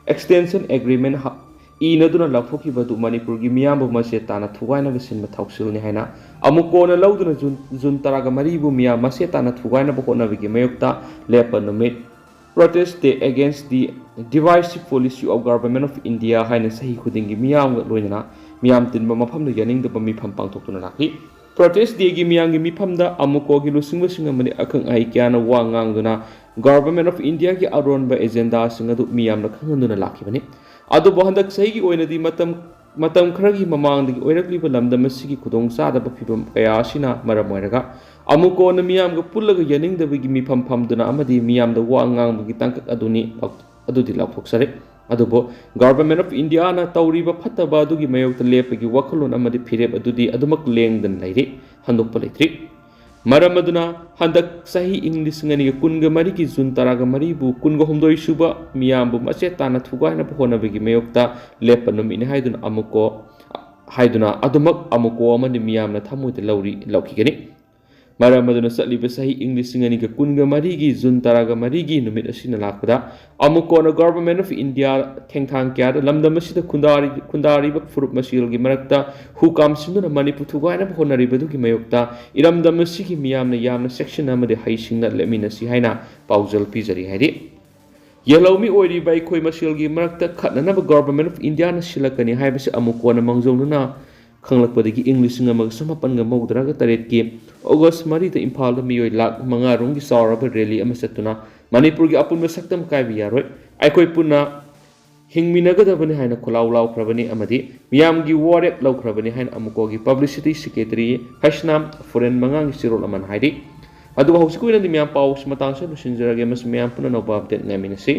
extension agreement ꯍ-, ꯏꯅꯗꯨꯅ ꯂꯥꯎꯊꯣꯛꯈꯤꯕ ꯑꯗꯨ ꯃꯅꯤꯄꯨꯔꯒꯤ ꯃꯤꯌꯥꯝꯕꯨ ꯃꯁꯦ ꯇꯥꯅ ꯊꯨꯒꯥꯏꯅꯕ ꯁꯤꯟꯕ ꯊꯧꯁꯤꯜꯅꯤ ꯍꯥꯏꯅ ꯑꯃꯨꯛ ꯀꯣꯟꯅ ꯂꯧꯗꯨꯅ ꯖꯨꯟ, ꯖꯨꯟ ꯇꯔꯥꯒ ꯃꯔꯤꯕꯨ ꯃꯤꯌꯥꯝ ꯃꯁꯦ ꯇꯥꯅ ꯊꯨꯒꯥꯏꯅꯕ ꯍꯣꯠꯅꯕꯒꯤ ꯃꯥꯌꯣꯛꯇ ꯂꯦꯞꯄ ꯅꯨꯃꯤꯠ, Protest Day Against the Divisive Policy of Government of India ꯍꯥꯏꯅ ꯆꯍꯤ ꯈꯨꯗꯤꯡꯒꯤ ꯃꯤꯌꯥꯝꯒ ꯂꯣꯏꯅꯅ ꯃꯤꯌꯥꯝ ꯇꯤꯟꯕ ꯃꯐꯝꯗ ꯌꯥꯅꯤꯡꯗꯕ ꯃꯤꯐꯝ ꯄꯥꯡꯊꯣꯛꯇꯨꯅ ꯂꯥꯛꯂꯤ꯫ Protest Dayꯒꯤ ꯃꯤꯌꯥꯝꯒꯤ ꯃꯤꯐꯝꯗ ꯑꯃꯨꯀꯣꯒꯤ ꯂꯨꯆꯤꯡꯕꯁꯤꯡ ꯑꯃꯗꯤ ꯑꯈꯪ ꯑꯍꯩ ꯀꯌꯥꯅ ꯋꯥ ꯉꯥꯡꯗꯨꯅ Government of Indiaꯒꯤ ꯑꯔꯣꯟꯕ agendaꯁꯤꯡ ꯑꯗꯨ ꯃꯤꯌꯥꯝꯅ ꯈꯪꯍꯟꯗꯨꯅ ꯂꯥꯛꯈꯤꯕꯅꯤ꯫ ꯑꯗꯨꯕꯨ ꯍꯟꯗꯛ ꯆꯍꯤꯒꯤ ꯑꯣꯏꯅꯗꯤ ꯃꯇꯝ, ꯃꯇꯝ ꯈꯔꯒꯤ ꯃꯃꯥꯡꯗꯒꯤ ꯑꯣꯏꯔꯛꯂꯤꯕ ꯂꯝꯗꯝ ꯑꯁꯤꯒꯤ ꯈꯨꯗꯣꯡꯆꯥꯗꯕ ꯐꯤꯚꯝ ꯀꯌꯥ ꯑꯁꯤꯅ ꯃꯔꯝ ꯑꯣꯏꯔꯒ ꯑꯃꯨꯀꯣꯅ ꯃꯤꯌꯥꯝꯒ ꯄꯨꯜꯂꯒ ꯌꯥꯅꯤꯡꯗꯕꯒꯤ ꯃꯤꯐꯝ ꯐꯝꯗꯨꯅ ꯑꯃꯗꯤ ꯃꯤꯌꯥꯝꯗ ꯋꯥ ꯉꯥꯡꯕꯒꯤ ꯇꯥꯡꯀꯛ ꯑꯗꯨꯅꯤ, ꯑꯗꯨꯗꯤ ꯂꯥꯎꯊꯣꯛꯆꯔꯦ꯫ ꯑꯗꯨꯕꯨ Government of Indiaꯅ ꯇꯧꯔꯤꯕ ꯐꯠꯇꯕ ꯑꯗꯨꯒꯤ ꯃꯥꯌꯣꯛꯇ ꯂꯦꯞꯄꯒꯤ ꯋꯥꯈꯜꯂꯣꯟ ꯑꯃꯗꯤ ꯐꯤꯔꯦꯞ ꯑꯗꯨꯗꯤ ꯑꯗꯨꯃꯛ ꯂꯦꯡꯗꯅ ꯂꯩꯔꯤ, ꯍꯟꯗꯣꯛꯄ ꯂꯩꯇ꯭ꯔꯤ꯫ ꯃꯔꯝ ꯑꯗꯨꯅ ꯍꯟꯗꯛ ꯆꯍꯤ ꯏꯪ ꯂꯤꯁꯤꯡ ꯑꯅꯤꯒ ꯀꯨꯟꯒ ꯃꯔꯤꯒꯤ ꯖꯨꯟ ꯇꯔꯥꯒ ꯃꯔꯤꯕꯨ ꯀꯨꯟꯒ ꯍꯨꯝꯗꯣꯏ ꯁꯨꯕ ꯃꯤꯌꯥꯝꯕꯨ ꯃꯆꯦꯠ ꯇꯥꯅ ꯊꯨꯒꯥꯏꯅꯕ ꯍꯣꯠꯅꯕꯒꯤ ꯃꯥꯌꯣꯛꯇ ꯂꯦꯞꯄ ꯅꯨꯃꯤꯠꯅꯤ ꯍꯥꯏꯗꯨꯅ ꯑꯃꯨꯛꯀꯣ, ꯍꯥꯏꯗꯨꯅ ꯑꯗꯨꯃꯛ ꯑꯃꯨꯛꯀꯣ ꯑꯃꯗꯤ ꯃꯤꯌꯥꯝꯅ ꯊꯃꯣꯏꯗ ꯂꯧꯔꯤ, ꯂꯧꯈꯤꯒꯅꯤ꯫ ꯃꯔꯝ ꯑꯗꯨꯅ ꯆꯠꯂꯤꯕ ꯆꯍꯤ ꯏꯪ ꯂꯤꯁꯤꯡ ꯑꯅꯤꯒ ꯀꯨꯟꯒ ꯃꯔꯤꯒꯤ ꯖꯨꯟ ꯇꯔꯥꯒ ꯃꯔꯤꯒꯤ ꯅꯨꯃꯤꯠ ꯑꯁꯤꯅ ꯂꯥꯛꯄꯗ ꯑꯃꯨꯛ ꯀꯣꯟꯅ Government of India ꯊꯦꯡꯊꯥꯡ ꯀꯌꯥꯗ ꯂꯝꯗꯝ ꯑꯁꯤꯗ ꯈꯨꯟꯗꯥꯔꯤ-, ꯈꯨꯟꯗꯥꯔꯤꯕ ꯐꯨꯔꯨꯞ ꯃꯁꯦꯜꯒꯤ ꯃꯔꯛꯇ ꯍꯨ ꯀꯥꯝꯁꯤꯟꯗꯨꯅ ꯃꯅꯤꯄꯨꯔ ꯊꯨꯒꯥꯏꯅꯕ ꯍꯣꯠꯅꯔꯤꯕꯗꯨꯒꯤ ꯃꯥꯌꯣꯛꯇ ꯏꯔꯝꯗꯝ ꯑꯁꯤꯒꯤ ꯃꯤꯌꯥꯝꯅ ꯌꯥꯝꯅ ꯆꯦꯛꯁꯤꯟꯅ ꯑꯃꯗꯤ ꯍꯩꯁꯤꯡꯅ ꯂꯦꯞꯃꯤꯟꯅꯁꯤ ꯍꯥꯏꯅ ꯄꯥꯎꯖꯦꯜ ꯄꯤꯖꯔꯤ ꯍꯥꯏꯔꯤ꯫ ꯌꯦꯜꯍꯧꯃꯤ ꯑꯣꯏꯔꯤꯕ ꯑꯩꯈꯣꯏ ꯃꯁꯦꯜꯒꯤ ꯃꯔꯛꯇ ꯈꯠꯅꯅꯕ Government of Indiaꯅ ꯁꯤꯜꯂꯛꯀꯅꯤ ꯍꯥꯏꯕꯁꯤ ꯑꯃꯨꯛ ꯀꯣꯟꯅ ꯃꯥꯡꯖꯧꯅꯅ ꯈꯪꯂꯛꯄꯗꯒꯤ ꯏꯪ ꯂꯤꯁꯤꯡ ꯑꯃꯒ ꯆꯃꯥꯄꯟꯒ ꯃꯧꯗ꯭ꯔꯥꯒ ꯇꯔꯦꯠꯀꯤ August ꯃꯔꯤꯗ ꯏꯝꯐꯥꯜꯗ ꯃꯤꯑꯣꯏ ꯂꯥꯈ ꯃꯉꯥ ꯔꯣꯝꯒꯤ ꯆꯥꯎꯔꯕ rally ꯑꯃ ꯆꯠꯇꯨꯅ ꯃꯅꯤꯄꯨꯔꯒꯤ ꯑꯄꯨꯟꯕ ꯁꯛꯇꯝ ꯀꯥꯏꯕ ꯌꯥꯔꯣꯏ, ꯑꯩꯈꯣꯏ ꯄꯨꯟꯅ ꯍꯤꯡꯃꯤꯟꯅꯒꯗꯕꯅꯤ ꯍꯥꯏꯅ ꯈꯨꯜꯂꯥꯎ ꯂꯥꯎꯈ꯭ꯔꯕꯅꯤ ꯑꯃꯗꯤ ꯃꯤꯌꯥꯝꯒꯤ ꯋꯥꯔꯦꯞ ꯂꯧꯈ꯭ꯔꯕꯅꯤ ꯍꯥꯏꯅ ꯑꯃꯨꯀꯣꯒꯤ ꯄꯕ꯭ꯂꯤꯁꯤꯇꯤ ꯁꯦꯀ꯭ꯔꯦꯇꯔꯤ ꯍꯩꯁꯅꯥꯝ ꯐꯨꯔꯦꯟ ꯃꯉꯥꯡꯒꯤ ꯆꯤꯔꯣꯜ ꯑꯃꯅ ꯍꯥꯏꯔꯤ꯫ ꯑꯗꯨꯒ ꯍꯧꯖꯤꯛꯀꯤ ꯑꯣꯏꯅꯗꯤ ꯃꯌꯥꯝ ꯄꯥꯎꯁꯤ ꯃꯇꯥꯡꯁꯤꯗ ꯂꯣꯏꯁꯤꯟꯖꯔꯒꯦ꯫ ꯃꯁꯤ ꯃꯌꯥꯝ ꯄꯨꯝꯅꯃꯛ ꯑꯞꯗꯦꯠ ꯉꯥꯏꯃꯤꯟꯅꯁꯤ꯫